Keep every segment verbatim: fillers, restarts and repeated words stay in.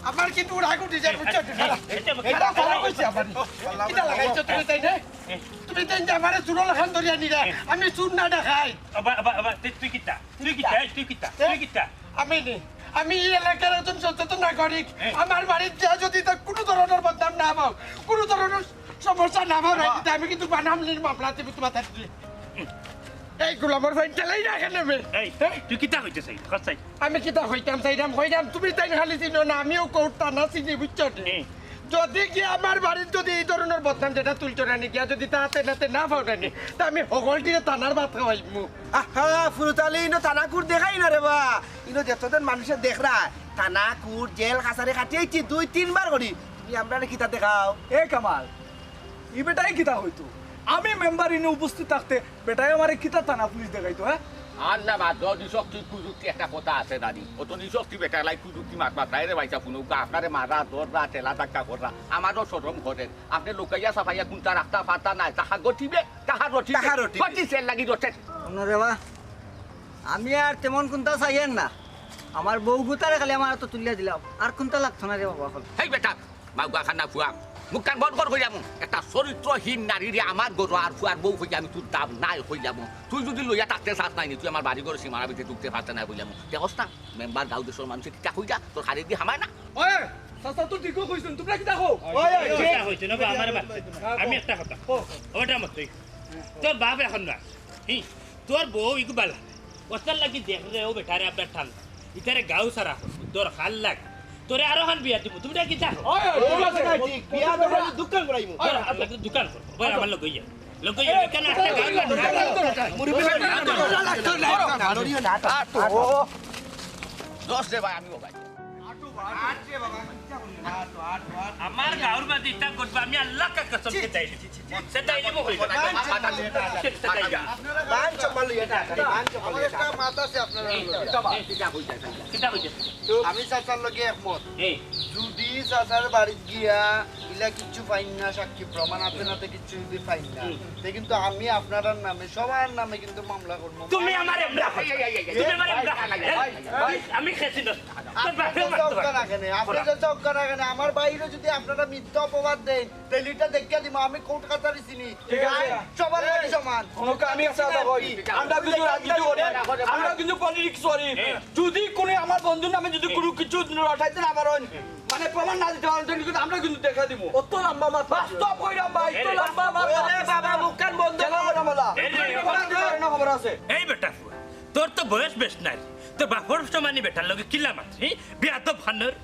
আমার কিন্তু রাগ উঠি যায়, বুঝছো? খারাপ, খারাপ অইছে আমার। কিতা লাগাইছো তুমি তাই না? তুমি তাই যে আমারে চুরো লাখান ধরিয়া নিরা, আমি চুর না দেখাই। আবার, আবার, আবার, তুই, তুই কিতা? তুই কিতা? এই, তুই কিতা? এ? তুই কিতা? আমি নি, আমি এই এলাকার একজন সচেতন নাগরিক। এ? আমার বাড়িত যা যদি তা কোনো ধরনের বদনাম না পাও, কোনো ধরনের সমস্যা না পাও, বাবা। আমি কিন্তু বানাম নির মামলা দিব তোমার তাতে। এই গোলামর ফাইন চালাই না কেন বে? এই, হ্যাঁ? তুই কিতা কইতে চাই? কত চাই? আমি কিতা কইতাম চাইতাম, কইতাম, তুমি তাই খালি চিনো না, আমিও কোর্ট থানা চিনি, বুঝছো নি? এ। যদি কি আমার বাড়িত যদি এই ধরনের বদনাম যেটা তুলছো না নি, গিয়া যদি তাতে নাতে না পাও না নি, তা আমি হগলটিরে থানার ভাত খাওয়াইমু। আহা, ফুরুতালি, ইনো থানা কুর দেখাই না রে বা। ইনো যতজন মানুষে দেখরা, থানা কুর, জেল, কাছারি কাটিয়েছি দুই তিনবার করি। তুমি আমরারে কিতা দেখাও? এ কামাল, ই বেটাই কিতা কইতো? আমি মেম্বার ইনো উপস্থিত থাকতে বেটাই আমারে কিতা থানা পুলিশ দেখাইতো, হ্যাঁ? আর না বাদ, নিশক্তি কুযুক্তি একটা কথা আছে নানি? অত নিশক্তি বেটা লাই কুযুক্তি মাত মাত নাই রে ভাইসাব, হুনো, আপনারে মারা, ধররা, ঠেলা ধাক্কা কররা, আমারও শরম করের। আপনে লুকাইয়া সাফাইয়া কুনটা রাখতা পারতা নাই, তাহা গটিবে, তাহা রটিবে। তাহা রটিবে। গটিছে লাগি রটের। হুনো রে বা, আমি আর তেমন কুনতা চাইয়ার না। আমার বউ গুতারে খালি আমার আতো তুলিয়া দিলাও, আর কুনতা লাগতো না রে বাবা। অখন হেই বেটা, মাউগা খানা ফুয়া, মুখখান বন্ধ কর কইলাম। একটা চরিত্রহীন নারীরে আমার ঘরো আর ফুয়ার বউ কইয়া আমি তোর দাম নাই কইলাম। তুই যদি লইয়া থাকতে চাস নাই নি, তুই আমার বাড়ি ঘরো সীমানা ভিতরে ঢুকতে পারতে নাই কইলাম। দেখস না, মেম্বার গাঁও দেশর মানুষে কিতা কইলা, তোর হাড়ে দি হামায় না। ওই, চাচা তো ঠিকও কইছইন, তোমরা কিতা কও? ওই, ওই, ওই, ঠিক। কথা কইছে না, বা আমার বাপ। হ্যাঁ, আমি কও। একটা কথা। কও। ওটা মত তুই। তোর বাপ এখন না। হি, তোর বউ ইগু বালা। ওস্তার লাগি দেখ রে, ও বেটারে আপনার ঠান্ডা। ইতারে গাঁও সারা দরকার লাগে। তোরে আরো খান বিয়া দিমু। তুমি কিতা কও? ওই, ওই, ঠিক আছে, ঠিক। বিয়া দেবো, আমি দোকান করাইমু। ওই, আপনাকে দোকান করবো। ওই, আমার লগে ইয়া। লগে ইয়া, কেন একটা গাঁও লাগতো না। মুরব্বি লাগতো না। লাগতো না। আর তো। দোষ দে ভাই, আমিও ভাই। আটো ভাই। আট রে বাবা, আমি কিতা করি? আটো, আটো, আটো। আমার গাঁওর মাঝে ইটা করবা, আমি আল্লাহ কা কসম ছি, খেদাই ছি, দিমু। ছি, ছি, ছি। খেদাই দিমু কইলা। মান সম্মান লইয়া আটো, আটো, খেদাই আটো। দিমু। মান সম্মান লইয়া আটো, আটো, মান সম্মান লইয়া আটো। আমার একটা মাত আছে আপনারা এই, লগে। এই, কিতা কইতাছ? তো আমি চাচার লগে একমত। এই। যদি চাচার বাড়িত গিয়া ইলা কিচ্ছু পাইন না, সাক্ষী প্রমাণ হাতে নাতে কিচ্ছু যদি পাইন না, হুম। তে কিন্তু আমি আপনারার নামে, সবার নামে কিন্তু মামলা করবো। তুমি আমার এমরা করো। এই, এই, এই, এই, তুমি আমার এমরা করো। এই, এই, এই, আমি খেছি না। আপনি যে চৌকা না কেনে, আপনি যে চৌকা না কেনে, আমার বাইরে যদি আপনারা মিথ্যা অপবাদ দেন, তাহলে এটা দেখিয়া দিমু, আমি কোর্ট কাছারি চিনি। ঠিক আছে। আইন সবার লাগি সমান। কোনো কামে চাচা কই, আমরা কিন্তু রাজনীতি করি, আমরা কিন্তু পলিটিক্স করি। যদি কোনো আমার বন্ধুর নামে যদি কোনো কিছু রটাইতে না পারেন, মানে প্রমাণ না দিতে পারেন, তাহলে কিন্তু আমরা কিন্তু দেখা দিমু। অত লম্বা মাত। বাস্তব কইরাম ভাই, অত লম্বা মাত। ওরে বাবা, মুখখান বন্ধ কর। খবর আছে। এই বেটা ফুয়া, তোর তো বয়স বেশ নাই, তোর বাপর সমানি বেটার লগে কিলা মাত, হি? বিয়াদব হানর।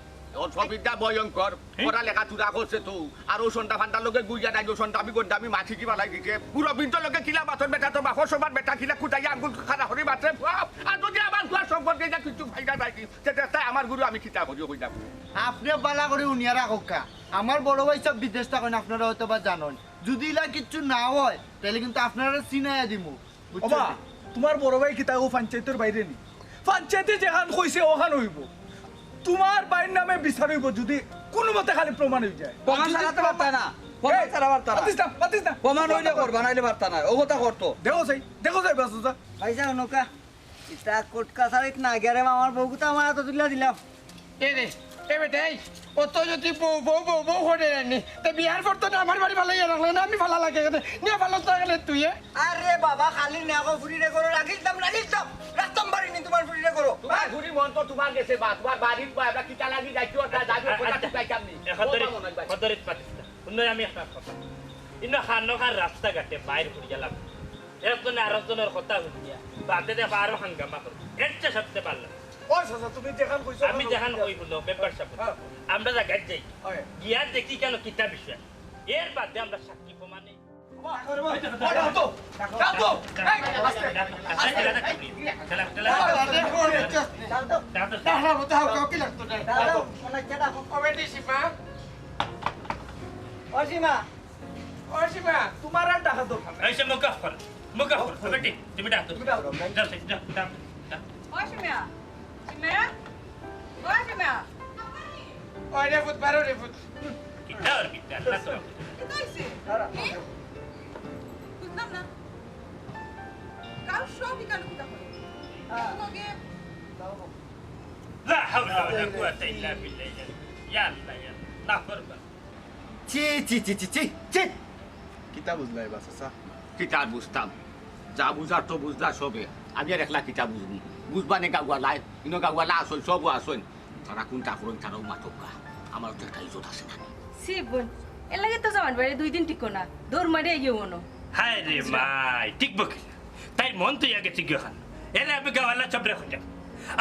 অসুবিধা ভয়ঙ্কর। হি? পড়ালেখা চুরা করছে তো, আর ও সন্ধ্যা ফান্ডার লগে গুইয়া নাই, ও সন্ধ্যা আমি গন্ডা আমি মাছি কি বালাই দিছে। পুরো বিন্দু লগে কিলা মাতর বেটা, তোর বাপর সমান বেটা কিলা কুদাইয়া আঙ্গুল খাড়া করি মাতরে বাপ। আর যদি আমার ফুয়া সম্পর্কে যা কিছু ফায়দা নাই কি, সেটা তাই আমার গুরু আমি কিতা করি কইলাম। আপনি বালা করে উনিয়া রাখুক্কা। আমার বড় ভাই সব বিদেশ থাকেন, আপনারা হয়তো বা জানেন। যদি ইলা কিচ্ছু না হয়, তাহলে কিন্তু আপনারা চিনাইয়া দিমু। বুঝছো ওবা, নি? তোমার বড় ভাই কিতা ও পঞ্চায়েতর বাইরে নি? পঞ্চায়েতে যেখান কইছে ওখান হইব। তোমার ভাইর নামে বিচার হইব যদি কোনো মতে খালি প্রমাণ হয়ে যায়। প্রমাণ আর যদি ছাড়া তো পারতা না। প্রমাণ এই, ছাড়া পারতা না। পাতিস না, পাতিস না। প্রমাণ হইলে করবা, নাইলে পারতা না। ও কথা করতো। দেখো চাই, দেখো চাই, বাস যা। ভাই সাহেব, নৌকা। ইতা কোর্ট কাছারিত না গেলে আমার বউগুতা আমার আতো তুলিয়া দিলাম। এ রে, এ বেটা, এই, অত যদি বউ, বউ, বউ, বউ করে আনি, তে বিয়ার পর তো না আমার বাড়ি ফালাইয়া রাখলে না, আমি ফালা লাগে কেনে? নিয়া ফালাস না কেনে তুই, এ? আরে বাবা, খালি না গো, ফুরিরে করো, রাখিস দাম, রাখিস দাম, রাখতাম পারিনি তোমার ফুরিরে করো। তোমার ফুরি মন তো তোমার গেছে বা, তোমার বাড়ির বা, আমরা কিতা লাগি যাইছি, ওটা যাবি, ওটা আচ্ছা, ঠিক পাইতাম নি। এখন ধরে, ও বাবা, নয় ভাই। এখন ধরে পাতিস না। হুনো আমি একটা কথা। ইনো খানো খার রাস্তাঘাটে বাইর করি গেলাম। একজনে আরেকজনের কথা হুনিয়া, বাদে দেখো আরো হাঙ্গামা করে। এর চেয়ে সবচেয়ে ভালো। ও চাচা, তুমি যেখান কইছো, আমি ওখান যেখান কইছো। কই বলো, মেম্বার সাহেব। হ্যাঁ। আমরা জায়গায় যাই। হয়। গিয়া দেখি কেন কিতা বিষয়। এর বাদে আমরা সাক্ষী প্রমাণে অসীমা, তোমার আর ডাকা দরকার নাই। এই সে মুখ অফ কর, মুখ অফ কর, বেটি, তুমি ডাক, তুমি ডাক। যাও, যাও, যাও, যাও। অসীমা, সীমা, অসীমা। ওই রে ফুট, বারো রে ফুট। কিতা আর কিতা, আল্লাহ তো। কিতা হইছে? এ? বুঝলাম না। কাল সব এখানে কিতা করে? হ্যাঁ। তোকে যাও। লা হাওলা ওয়ালা কুওয়াতা ইল্লা বিল্লাহ। ইয়া আল্লাহ, ইয়া আল্লাহ। নাফরমান। ছি, ছি, ছি, ছি, ছি, ছি। কিতা বুঝলা এবার, চাচা? কিতা আর বুঝতাম? যা বুঝার তো বুঝলা সবে। আমি আর একলা কিতা বুঝমু? বুঝবা নে গাউআলায়, ইনো গাউআলা আছইন, সবও আছইন। তারা কুনটা করইন, তারাও মাতউক্কা। আমার তো একটা ইজ্জত আছে না? ছি বইন, এর লাগি তো জামাইর বাড়ি দুই দিন টিকো না, দৌড় মারি আইও মনো। হায় রে মাই, টিকবো কিলা? তাইর মন তো ইয়া গেছে গিয়া খান। এরে আমি গাউআলা সবরে কইলাম,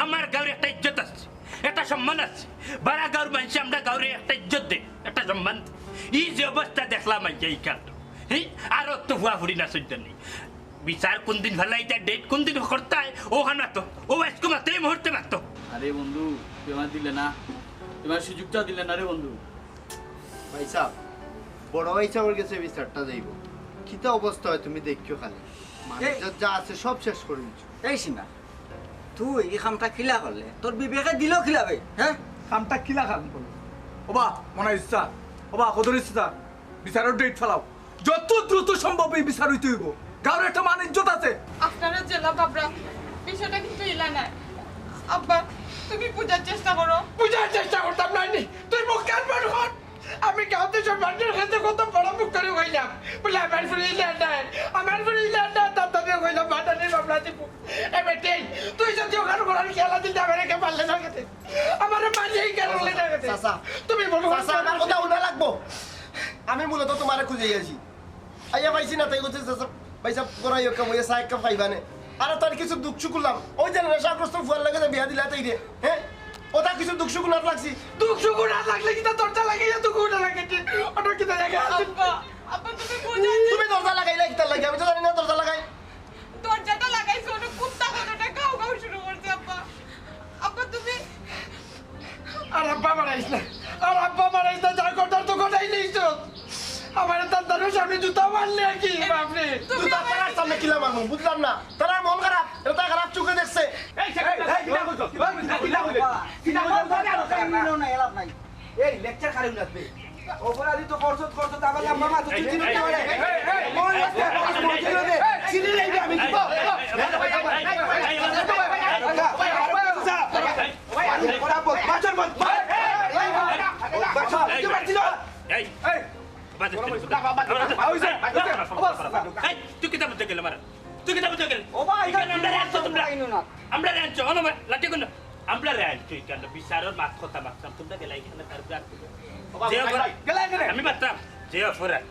আমার গাউর একটা ইজ্জত আছে, একটা সম্মান আছে। বারা গাউর মানষে আমরা গাউরে একটা ইজ্জত দে, একটা সম্মান দে। ই যে অবস্থা দেখলাম আইয়া ই কাণ্ড, হি? আর তো ফুয়া ফুড়ি না সহ্য নেই। বিচার কোন দিন ফেলাইতা, ডেট কোন দিন করতায়, ও হানা তো, ও আজকে মাত্র এই মুহূর্তে মাত্র। আরে বন্ধু, তুই আমার দিলে না, তুই আমার সুযোগটা দিলে না রে বন্ধু। ভাই সাহেব, বড় ভাই সাহেবের কাছে বিচারটা যাইব। কিতা অবস্থা হয় তুমি দেখিও খালি। মানুষ এই যা, যা আছে সব শেষ করে দিচ্ছ। এই সীমা, তুই এই কামটা কিলা করলে? তোর বিবেকে দিল কিলা বে? হ্যাঁ? কামটা কিলা কাম করলো? ওবা, মনা ইচ্ছা, ওবা, কদর ইচ্ছা, বিচারের ডেট ফেলাও। যত দ্রুত সম্ভব এই বিচার হইতে হইব। গাউর একটা মান ইজ্জত আছে। আপনারা জেলা বাবরা, বিষয়টা কিন্তু ইলা নাই। আব্বা, তুমি বুঝার চেষ্টা করো। বুঝার চেষ্টা করতাম না নি? তুই মুখ কান বন্ধ কর। আমি গাউত সব মানুষের কাছে কত বড় মুখ করে কইলাম, বলে, "আমার ফুড়ি ইলা নাই, আমার ফুড়ি ইলা নাই।" তার তাদের কইলাম, "বাটানির মামলা দিব।" এ বেটি, তুই যদি ওখানে বলার খেলা দিতে আমার একে পারলে না খেতে, আমার মাঝে এই কেন বলে না খেতে? চাচা, তুমি বলো, চাচা, আমার কথা হুনা লাগবো। আমি মূলত তোমারে খুঁজে আছি। আইয়া পাইছি না, তাই কইছে, "চাচা, ভাই সাহেব, করাই হোক, বইয়া চা এক কাপ খাইবা নে।" আরে তার কিছু দুঃখ সুখ করলাম, ওই যে নেশাগ্রস্ত ফুয়ার লাগে যে বিয়া দিলা তাই রে, হ্যাঁ? ওটা কিছু দুঃখ সুখ না লাগছি। দুঃখ সুখ না লাগলে কিতা দরজা লাগাইয়া দুঃখ উঠা লাগে? ওটা কিতা জায়গা আছে? আব্বা, আব্বা, তুমি বুঝাই দিও। তুমি দরজা লাগাইলা কিতা লাগে? আমি তো জানি না দরজা লাগাই। দরজাটা লাগাইছো, ওটা কুত্তা কতটা কাউ কাউ শুরু করছে, আব্বা। আব্বা, তুমি আর আব্বা মারাইস না, আর আব্বা মারাইস না, যা কটার তো কটাই নেই তো। আমার তার তার সামনে জুতা মারলে আর কি, বাপরে। তুমি জুতা আমার তার সামনে কিলা মারমু, বুঝলাম না। তার মন খারাপ, এটা তার খারাপ চোখে দেখছে। এই, এই, এই, কিলা কইছো? কিলা কইছো? কিলা কইছো? কিলা কইছো? না, এলাপ নাই। এই লেকচার খালি উনাত বে। অপরাধী তো করছত, করছত, আবার লম্বা মাথা তুই চিনি না। এই, এই, এই, এই, ওই আজকে আমার মন্ত্রী হলে চিনি নেই আমি। এই, এই, এই, এই, তুই কিতা বুঝতে গেলে মারা? তুই কিতা বুঝতে গেলে? ও ভাই, এখানে আমরা রাখছো তোমরা। আমরা রাখছো, অনো লাঠি কোন? আমরা রাখছো এখানে বিচারর মাত কথা মাতলাম, তোমরা গেলা এখানে তার উপরে আর কি? ও ভাই, যে ভাই, অপরাধ, ভাই, গেলা এখানে। আমি মাতলাম, যে অপরাধ,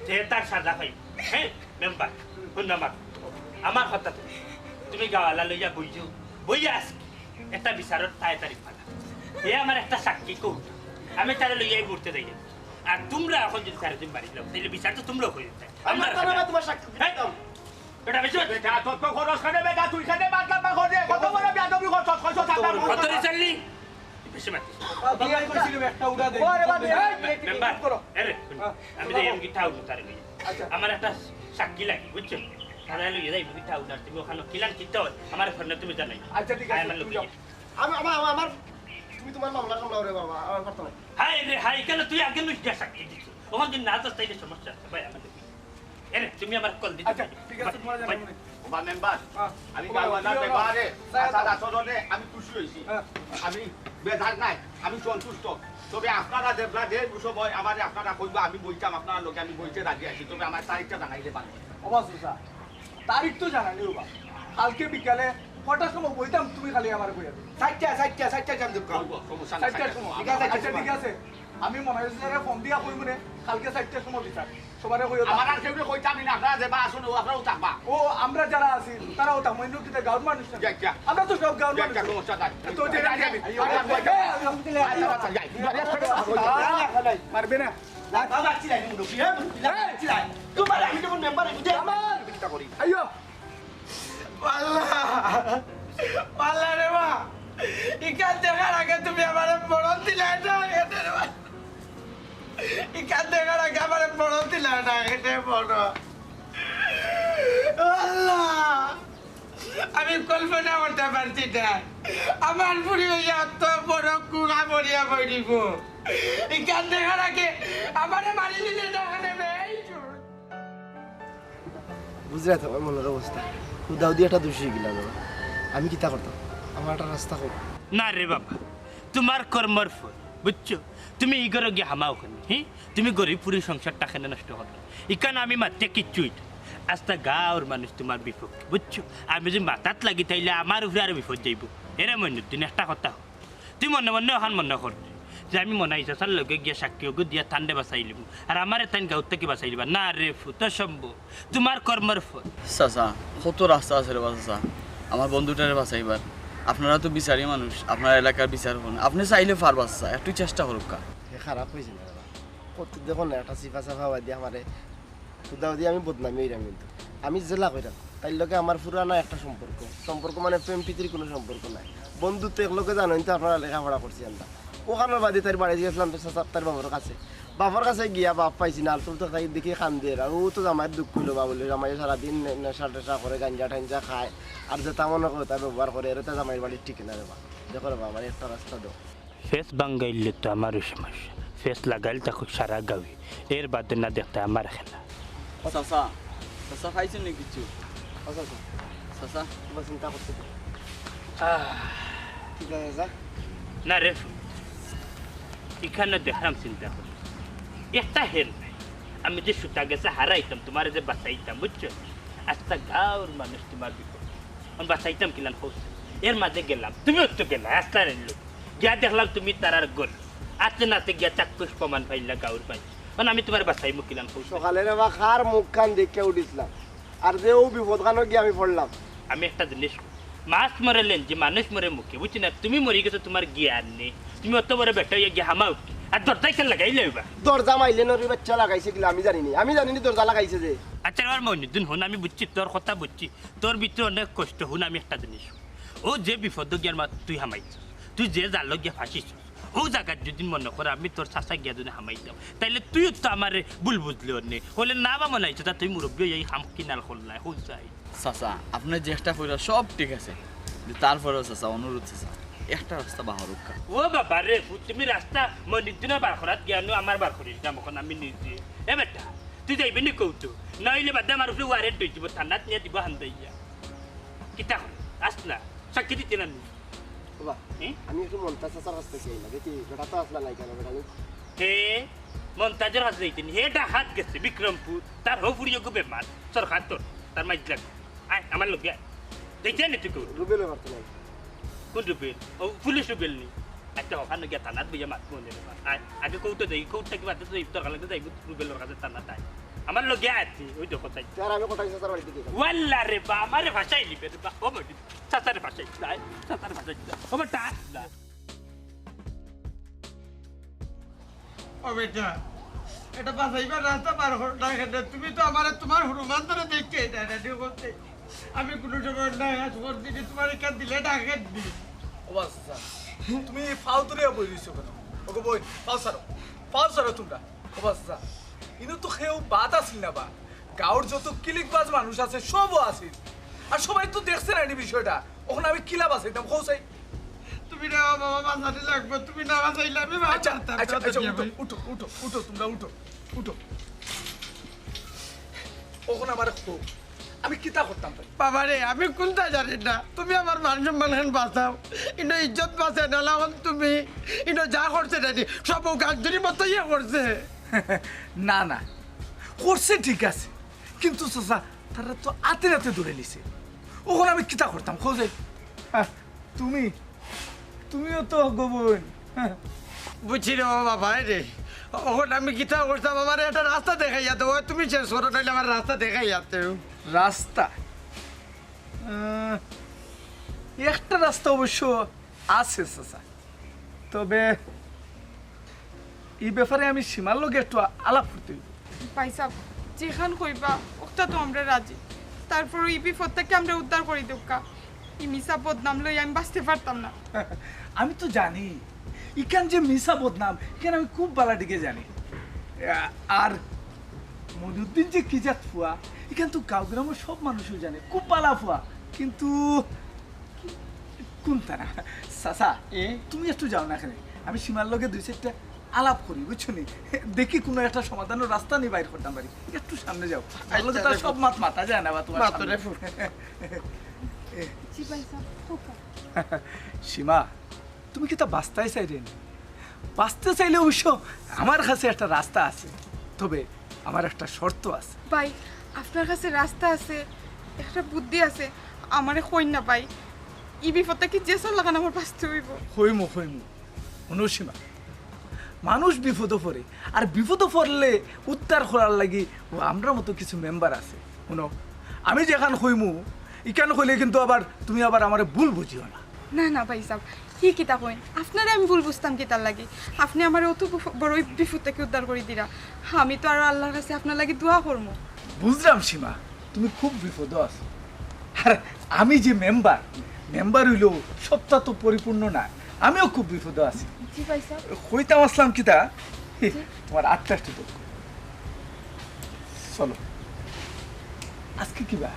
যে তার সাজা পাই। হ্যাঁ, মেম্বার, হুন আমার, আমার কথা তো। তুমি গাওয়ালা লইয়া বইছো, বইয়া আজকে একটা বিচারর তাই তারিখ পালা। এ আমার একটা সাক্ষী কও, আমি তারে লইয়া এই মুহূর্তে যাই। আর তোমরা এখন যদি তারে তুমি বাড়ি যাও, তাহলে বিচার তো তোমরাও করে দিতে। আমার আমরা কথা না, তোমার সাক্ষী হ্যাঁ? দিতাম। বেটা, বেশি মাতিস। বেটা, তোর তো খরচ কেনে বেটা, তুই কেনে বাদ লাম্বা করে, কত বড় বেয়াদবি করছস, কইছস, কত বড় কত রে চাল্লি? বেশি মাতিস। বিয়াই কইছিলাম একটা উড়া দে। ওরে বাবা, এই, এই, মেম্বার, করো। এ রে, হ্যাঁ। আমি যাই, আমি গিয়ে টাউন তারে লই। আচ্ছা। আমার একটা সাক্ষী লাগে, বুঝছো? তারে লই যাই, আমি গিয়ে টাউন আর তুমি ওখানে কিলান কিতা হয়, আমার ফোনে তুমি জানাই। আচ্ছা, ঠিক আছে, আমার লোক তুমি যাও। আমি, আমার, আমার, আমার, তুমি তোমার মামলা সামলাও রে বাবা, আমার পারতো না। হাই রে হাই, কেন তুই আগে লুকিয়ে সাক্ষী দিচ্ছ? ওখান দিন না যাস, তাইলে সমস্যা আছে, ভাই, আমার দেখি। এ রে, তুমি আমার কল দিতে আচ্ছা, পারো। ঠিক আছে, তোমার জানাবো নে। ওবা মেম্বার, হ্যাঁ। আমি ওবা, গাওয়ালা ওবা, ব্যবহারে, স্যার, আচার আচারণে আমি খুশি হইছি। হ্যাঁ। আমি বেজার নাই, আমি সন্তুষ্ট। তবে আপনারা যেবলা যে সময় আমারে আপনারা কইবা, আমি বইতাম, আপনার লগে আমি বইতে রাজি আছি। তবে আমার তারিখটা জানাইলে পারবেন। ওবা, সুসা, তারিখ তো জানানি ওবা। কালকে বিকালে কটার সময় বইতাম, তুমি খালি আমারে কইয়া দিও। চাইরটা, চাইরটা, চাইরটা টাইম দরকার। বলবো, সমস্যা নাই, চাইরটার চাইরটা। সময়। ঠিক আছে, আচ্ছা, ঠিক আছে। আমি মনে হয় যে ফোন দিয়া কইমু নে, কালকে চাইরটার সময় বিচার। সবারে কইও তা। আমার আর কেউরে কইতাম না, আপনারা যেবা আছইন, ও আপনারাও থাকবা। ও, আমরা যারা আছি, তারাও থাকমু, অন্য কিতা গাঁওর মানুষ না। যা, যা। আমরা তো সব গাঁওর যা, মানুষ। যা, সমস্যা নাই। তো যে যা, যা, যা। এই, আচ্ছা, আচ্ছা, যা। মারবে না। বাবা, চিল্লাই, মুরব্বি, হ্যাঁ? চিল্লাই, চিল্লাই। তোমার আমি যখন মেম্বার, বুঝে আমার। আইও। আল্লাহ, আল্লাহ রে বা, ইখান দেখার আগে তুমি আমারে মরণ দিলায় না, এটারে বা। ইখান দেখার আগে আমারে মরণ দিলায় না, এটারে মরণ। আল্লাহ, আমি কল্পনা করতে পারছি না। আমার ফুড়ি অইয়া অত বড় কুড়া মরিয়া পড়িব। ইখান দেখার আগে আমারে মারি দিলে না, এখানে মেয়ে। বুঝরায় তো আমার মনর অবস্থা। হুদাহুদি একটা দোষী অইগেলাম। আমি কিতা করতাম? আমার একটা রাস্তা কও। না রে বাবা, তুমার কর্মর ফল, বুঝছো? তুমি ই ঘরো গিয়া হামাও কেনে, হি? তুমি গরিব ফুড়ির সংসারটা কেনে নষ্ট কররায়? ইখান আমি মাতিয়া কিচ্ছু অইতো না। আস্তা গাঁওর মানুষ তুমার বিপক্ষে, বুঝছো? আমি যুদি মাতাত লাগি তাইলে আমার উপরে আরো বিপদ যাইবো। এরে মইনুদ্দিন, একটা কথা কই। তুই মনে মনে অখান মনে কর যে আমি মনাই চাচার লগে গিয়া সাক্ষী অগু দিয়া তানরে বাচাইলিমু। আর আমারে তাইন গাঁওর থাকি বাচাইলিবা। না রে ফুত, অসম্ভব। তুমার কর্মর ফল। চাচা, কত রাস্তা আছে রে বা চাচা, আমার বন্ধুটারে বাচাইবার। আপনারা তো বিচারি মানুষ, আপনারা এলাকার বিচার করইন। আপনে চাইলে পারবা চাচা, একটু চেষ্টা করউক্কা। হে খারাপ অইছে না রে বা। কত দেখো না, একটা চিফা চাফা বাদ দিয়া আমারে হুদাহুদি আমি বদনামি অইরাম কিন্তু। আমি যেলা কইরাম, তাইর লগে আমার পুরানা একটা সম্পর্ক। সম্পর্ক মানে প্রেম প্রীতির কুনু সম্পর্ক নায়। বন্ধুত্ব একলগে জানইন তো আপনারা লেখাপড়া করছি আমরা। অখানর বাদে তাইর বাড়িত গেছিলাম তো চাচা, তাইর বাবার কাছে। বাবার কাছে গিয়া বাপ পাইছি না, আলতু তো তাই দেখি কান্দের। আর অউ তো জামাইর দুখ অইলো বা বলে, জামাই সারাদিন নে-, নেশা টেশা করে, গাঞ্জা টাঞ্জা খায়। আর যেতা মনে করে অতা ব্যবহার করে, এরে তো জামাইর বাড়িত টিকে না রে বা। দেখো রে বা, আমারে একটা রাস্তা দেও। ফেস ভাঙ্গাইলে তো আমারও সমস্যা, ফেস লাগাইল থাকো সারা গাঁওয়ে, এর বাদে না দেখতে আমার খেলা। ও চাচা, চাচা পাইছইন নি কিচ্ছু? ও চাচা, চাচা, কিবা চিন্তা করছো তো? আহ, ঠিক আছে চাচা। না রে, ইখান দেখরাম চিন্তা করি। একটা হেল্প নাই, আমি যে সুতা গেছে হারাইতাম, তুমারে যে বাচাইতাম, বুঝছো? আস্তা গাঁওর মানুষ তুমার বিপক্ষে, আমি বাচাইতাম কিলান কও। এর মাঝে গেলাম, তুমিও তো গেলা, আস্তা রেল। গিয়া দেখলাম তুমি তারার ঘর। আতে নাতে গিয়া চাক্ষুষ প্রমাণ পাইলা গাঁওর মাঝে। মানে আমি তুমারে বাচাইমু কিলান কও। সকালে রে বা কার মুখখান দেখিয়া উঠিছলাম। আর যে অউ বিপদখানো গিয়া আমি পড়লাম। আমি একটা জিনিস কই, মাছ মরে লেঞ্জে, মানুষ মরে মুখে, বুঝছো না? তুমি মরি গেছো, তুমার জ্ঞান নাই। তুমি অত বড় বেটা অইয়া গিয়া হামাও কি? আর দরজায় কেন লাগাইলে অইবা? দরজা মাইলে নরি বাচ্চা লাগাইছে কিলা আমি জানি নি। আমি জানি নি দরজা লাগাইছে যে। আচ্ছা, আমার মইনুদ্দিন, হুন, আমি বুঝছি, তোর কথা বুঝছি। তোর ভিতরে অনেক কষ্ট, হুন, আমি একটা জিনিস কই। অউ যে বিপদ গিয়ার মা তুই হামাইছস, তুই যে জালো গিয়া ফাঁসিছস, অউ জাগাত যুদি মনে কর আমি তোর চাচা গিয়া যুদি হামাইতাম, তাইলে তুইও তো আমারে ভুল বুঝলে অনে। কইলে না বা মনাই চাচা, তুই মুরব্বি অইয়া ই কাম কিলান করলায়, কও চাই। চাচা, আপনে যেটা কইরা সব ঠিক আছে, কিন্তু তারপরেও চাচা, অনুরোধ চাচা, একটা রাস্তা বার করউক্কা। ও বাবা রে, ফুত, তুমি রাস্তা মইনুদ্দিনর বার করাত গিয়া নু আমার বার করিস না, অখন আমি নিজে। এ বেটা, তুই যাইবে নি কও তো, নাইলে বাদে আমার উপরে ওয়ারেন্ট অইযিবো, থানাত নিয়া দিবো হান্দাইয়া। কিতা কর, আস না, সাক্ষী দিতে না নি। বাবা, হুম? আমি একটু মন্তাজ চাচার কাছ থাকি আইলাম, দেখি বেটা তো আছলা নাই কেনে, বেটা নি? হে, মন্তাজর কাছে যাইতে নি, হে ডাকাত গেছে বিক্রমপুর, তার হউ ফুড়ি অগু বেমার, সরকার তোর, তার মাইজ লাগ। আয়, আমার লগে আয়। যাইতে নি তুই কও। রুবেলও পারতো না। কোন রুবেল? ও, পুলিশ রুবেল নি? আচ্ছা, অখানো গিয়া থানাত বইয়া মাত মনে রে বা। আয়, আগে কও তো দেখি, কও থাকি বাদে তো ইফতার খালাতে যাইবো রুবেলর কাছে থানাত আয়। আমার লগে আয় তুই, ওই দেখো তাই। স্যার, আমি কোথায় স্যার বাড়িতে গেলাম? ওয়াল্লা রে বা, আমারে ফাঁসাইলিবে রে বা। ও বেটি, চাচারে ফাঁসাই দিতা, আয়, চাচারে ফাঁসাই দিতা। ও বেটা, আস না। ও বেটা, এটা বাঁচাইবার রাস্তা বার করো না কেনে? তুমি তো আমারে তুমার হনুমান ধরে দেখতে এটা রেডি করতে। আমি কুনু সময় না আজ করছি যে তুমার এখান দিলে ডাকে দি। ও বাচ্চা, তুমি ফাও ধরিয়া বই রইছো কেনে? ওগো বই, ফাও ছাড়ো, ফাও ছাড়ো তুমরা। ও বাচ্চা, ইনো তো কেউ বাদ আছিল না বা। গাঁওর যত কিলিকবাজ মানুষ আছে, সবও আছিল। আর সবাই তো দেখছে না এই বিষয়টা। অখন আমি কিলা বাঁচাইতাম, কও চাই? তুমি না বাবা, বাঁচানি লাগবো। তুমি না বাঁচাইলে আমি বাঁচতাম আচ্ছা, না, আচ্ছা, আচ্ছা, উঠো, উঠো, উঠো, তুমরা উঠো, উঠো। অখন আমারে কও, আমি কিতা করতাম ভাই? বাবা রে, আমি কুনতা জানি না। তুমি আমার মান সম্মান খান বাঁচাও। ইনো ইজ্জত বাঁচায় না, লাখন তুমি। ইনো যা করছে না নি, সব ও গাছদুরি মতো ইয়ে করছে। না, না, করছে ঠিক আছে, কিন্তু চাচা, তারা তো আতে আতে ধরে নিছে। অখন আমি কিতা করতাম, কও চাই? হ্যাঁ, তুমি, তুমিও তো গোবন। বুঝছি রে বাবা, ভাই রে। অখন আমি কিতা করতাম, আমারে একটা রাস্তা দেখাইয়া দেও। তুমি শেষ করো, নাইলে আমার রাস্তা দেখাইয়া দেও। রাস্তা? আহ, একটা রাস্তা অবশ্য আছে, চাচা। তবে ই ব্যাপারে আমি সীমার লগে একটু আ-, আলাপ করতে অইবো। ভাইসাব, যেখান কইবা, অকটা তো আমরা রাজি। তারপরও ই বিপদ থাকি আমরা উদ্ধার করি দেউক্কা। ই মিছা বদনাম লই আমি বাঁচতে পারতাম না। আমি তো জানি, ইখান যে মিছা বদনাম, ইখান আমি খুব ভালা দিকে জানি। আ-, আর মইনুদ্দিন যে কি জাত ফুয়া, ইখান তো গাঁও গ্রামর সব মানুষেও জানে, খুব ভালা ফুয়া। কিন্তু কুনতা না? চাচা, এ? তুমি একটু যাও না কেনে, আমি সীমার লগে দুই চাইরটা আলাপ করি, বুঝছো নি? দেখি কুনু একটা সমাধানর রাস্তা নি বাইর করতাম পারি। একটু সামনে যাও। আচ্ছা, তার লগে তো আর দেখো। সব মাত মাতা যায় না বা তুমার মাতো সামনে। রে ফুল। জি ভাইসাব, খোকা। সীমা, তুমি কিতা বাঁচতায় চাইরে নি? বাঁচতে চাইলে অবশ্য আমার কাছে একটা রাস্তা আছে, তবে আমার একটা শর্ত আছে। ভাই, আপনার কাছে রাস্তা আছে, একটা বুদ্ধি আছে, আমারে কইন না ভাই, ই বিপদ থাকি যে চল লাগান আমার বাঁচতে অইবো। কইমু, কইমু। হুনো সীমা, মানুষ বিপদো পড়ে, আর বিপদো পড়লে উদ্ধার করার লাগি ও আমরার মতো কিছু মেম্বার আছে। হুনো, আমি যেখান কইমু, ইখান কইলে কিন্তু আবার তুমি আবার আমারে ভুল বুঝিও না। না না ভাইসাব, হি কিতা কইন? আপনারে আমি ভুল বুঝতাম কিতার লাগি? আপনে আমারে অত বড় বিপদ থাকি উদ্ধার করি দিরা, আমি তো আরো আল্লার কাছে আপনার লাগি দোয়া করমু। বুঝলাম সীমা, তুমি খুব বিপদো আছো। আর আমি যে মেম্বার, মেম্বার অইলেও সবটা তো পরিপূর্ণ না, আমিও খুব বিপদো আছি। জি ভাইসাব। কইতাম আছলাম কিতা, তোমার আটটা একটু দোক। চলো, আজকে কি বার?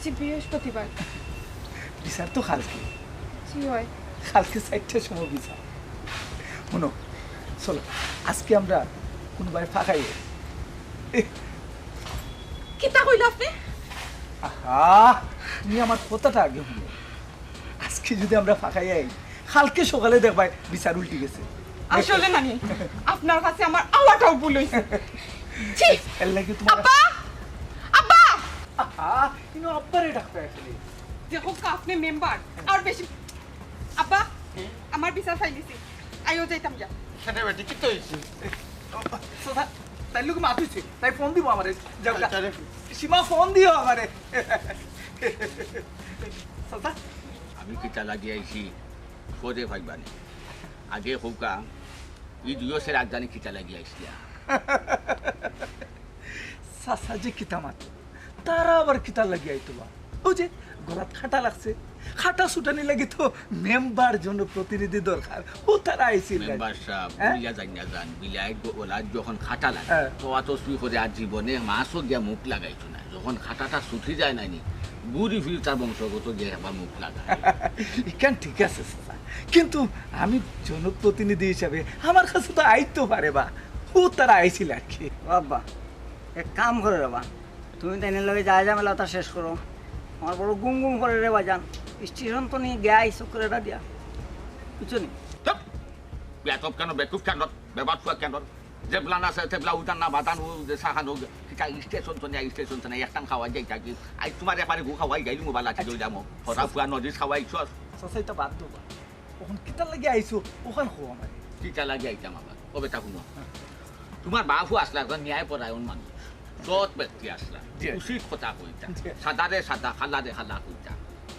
জি, বৃহস্পতিবার। বিচার তো কালকে। জি অয়। কালকে চাইরটার সময় বিচার। হুনো, চলো, আজকে আমরা কুনুবায় ফাঁকাই। কিতা কইলা আপনে? আহা, তুমি আমার কথাটা আগে হুনো। আজকে যদি আমরা ফাঁকাই আই, কালকে সকালে দেখবায় বিচার উল্টি গেছে। আসলে নানি, আপনার কাছে আমার আওয়াটাও ভুল অইছে। ছি! এর লাগি তোমার আব্বা! আব্বা! আহা, ইনো আব্বারে ডাকতে আসলে। দেখউক্কা, আপনে মেম্বার, আর বেশি। আব্বা, আমার বিচার ফাইলিছি, আইও যাইতাম গিয়া। কেনে বেটি, কিতা অইছে? চাচা, তাইর লগে মাত অইছে, তাই ফোন দিবো আমারে। যাও, যাও। আচ্ছা রে। সীমা, ফোন দিও আমারে। চাচা, আমি কিতা লাগি আইছি, খোঁজে পাইবানি। আগে কউক্কা, ই দুইও ছেড়ে আগ জানি কিতা লাগি আইছিলা। চাচা যে কিতা মাত, তারা আবার কিতার লাগি আইতো বা? অউ যে গলাত কাটা লাগছে, কাটা ছুটানি লাগি তো মেম্বার জনপ্রতিনিধি দরকার, অউ তারা আইছিল। মেম্বার সাব, হ্যাঁ? বুঝিয়া জানিয়া যান, বিলাইর গলাত যখন কাটা লাগে, হ্যাঁ। তো অত সুই করে আর জীবনে মাছও গিয়া মুখ লাগাইতো না। যখন কাটাটা ছুটি যায় নানি, ঘুরি ফিরি তার বংশগত গিয়া আবার মুখ লাগায়। ইখান ঠিক আছে চাচা, কিন্তু আমি জনপ্রতিনিধি হিসাবে আমার কাছে তো আইতো পারে বা, অউ তারা আইছিল আর কি। ও আব্বা, এক কাম করো রে বা, তুমি তাইনর লগে যা ঝামেলা অতা শেষ করো। আমার বড় গুম গুম করে রে বাজান, স্টেশন তো নিয়া গিয়া আইছো করে এটা দিয়া, বুঝছো নি? চুপ! বেয়াদব কেন, বেকুব কেন, বেবাদ ফুয়া কেন? যেবলা না আছে তেবলা উঠান না বাদান, ও যে সাহান ও কিতা স্টেশন তো নেই, স্টেশন তো নেই, একখান খাওয়া যাই থাকি। আই তোমার একবারে গু খাওয়াই যাই, মুবালা ঠিক অই যাবো। হরা ফুয়া নদীর খাওয়াই চস। চাচা, ইতা বাদ দেও বা। অখন কিতার লাগি আইছো, অখান কও আমারে। কিতা লাগি আইতাম আবার? ও বেটা, হুনো। তোমার বাপও আসলা একজন ন্যায় পরায়ণ মানুষ, সৎ ব্যক্তি আসলা, জি। উচিত কথা কইতা, জি। সাদারে সাদা, কালারে কালা কইতা।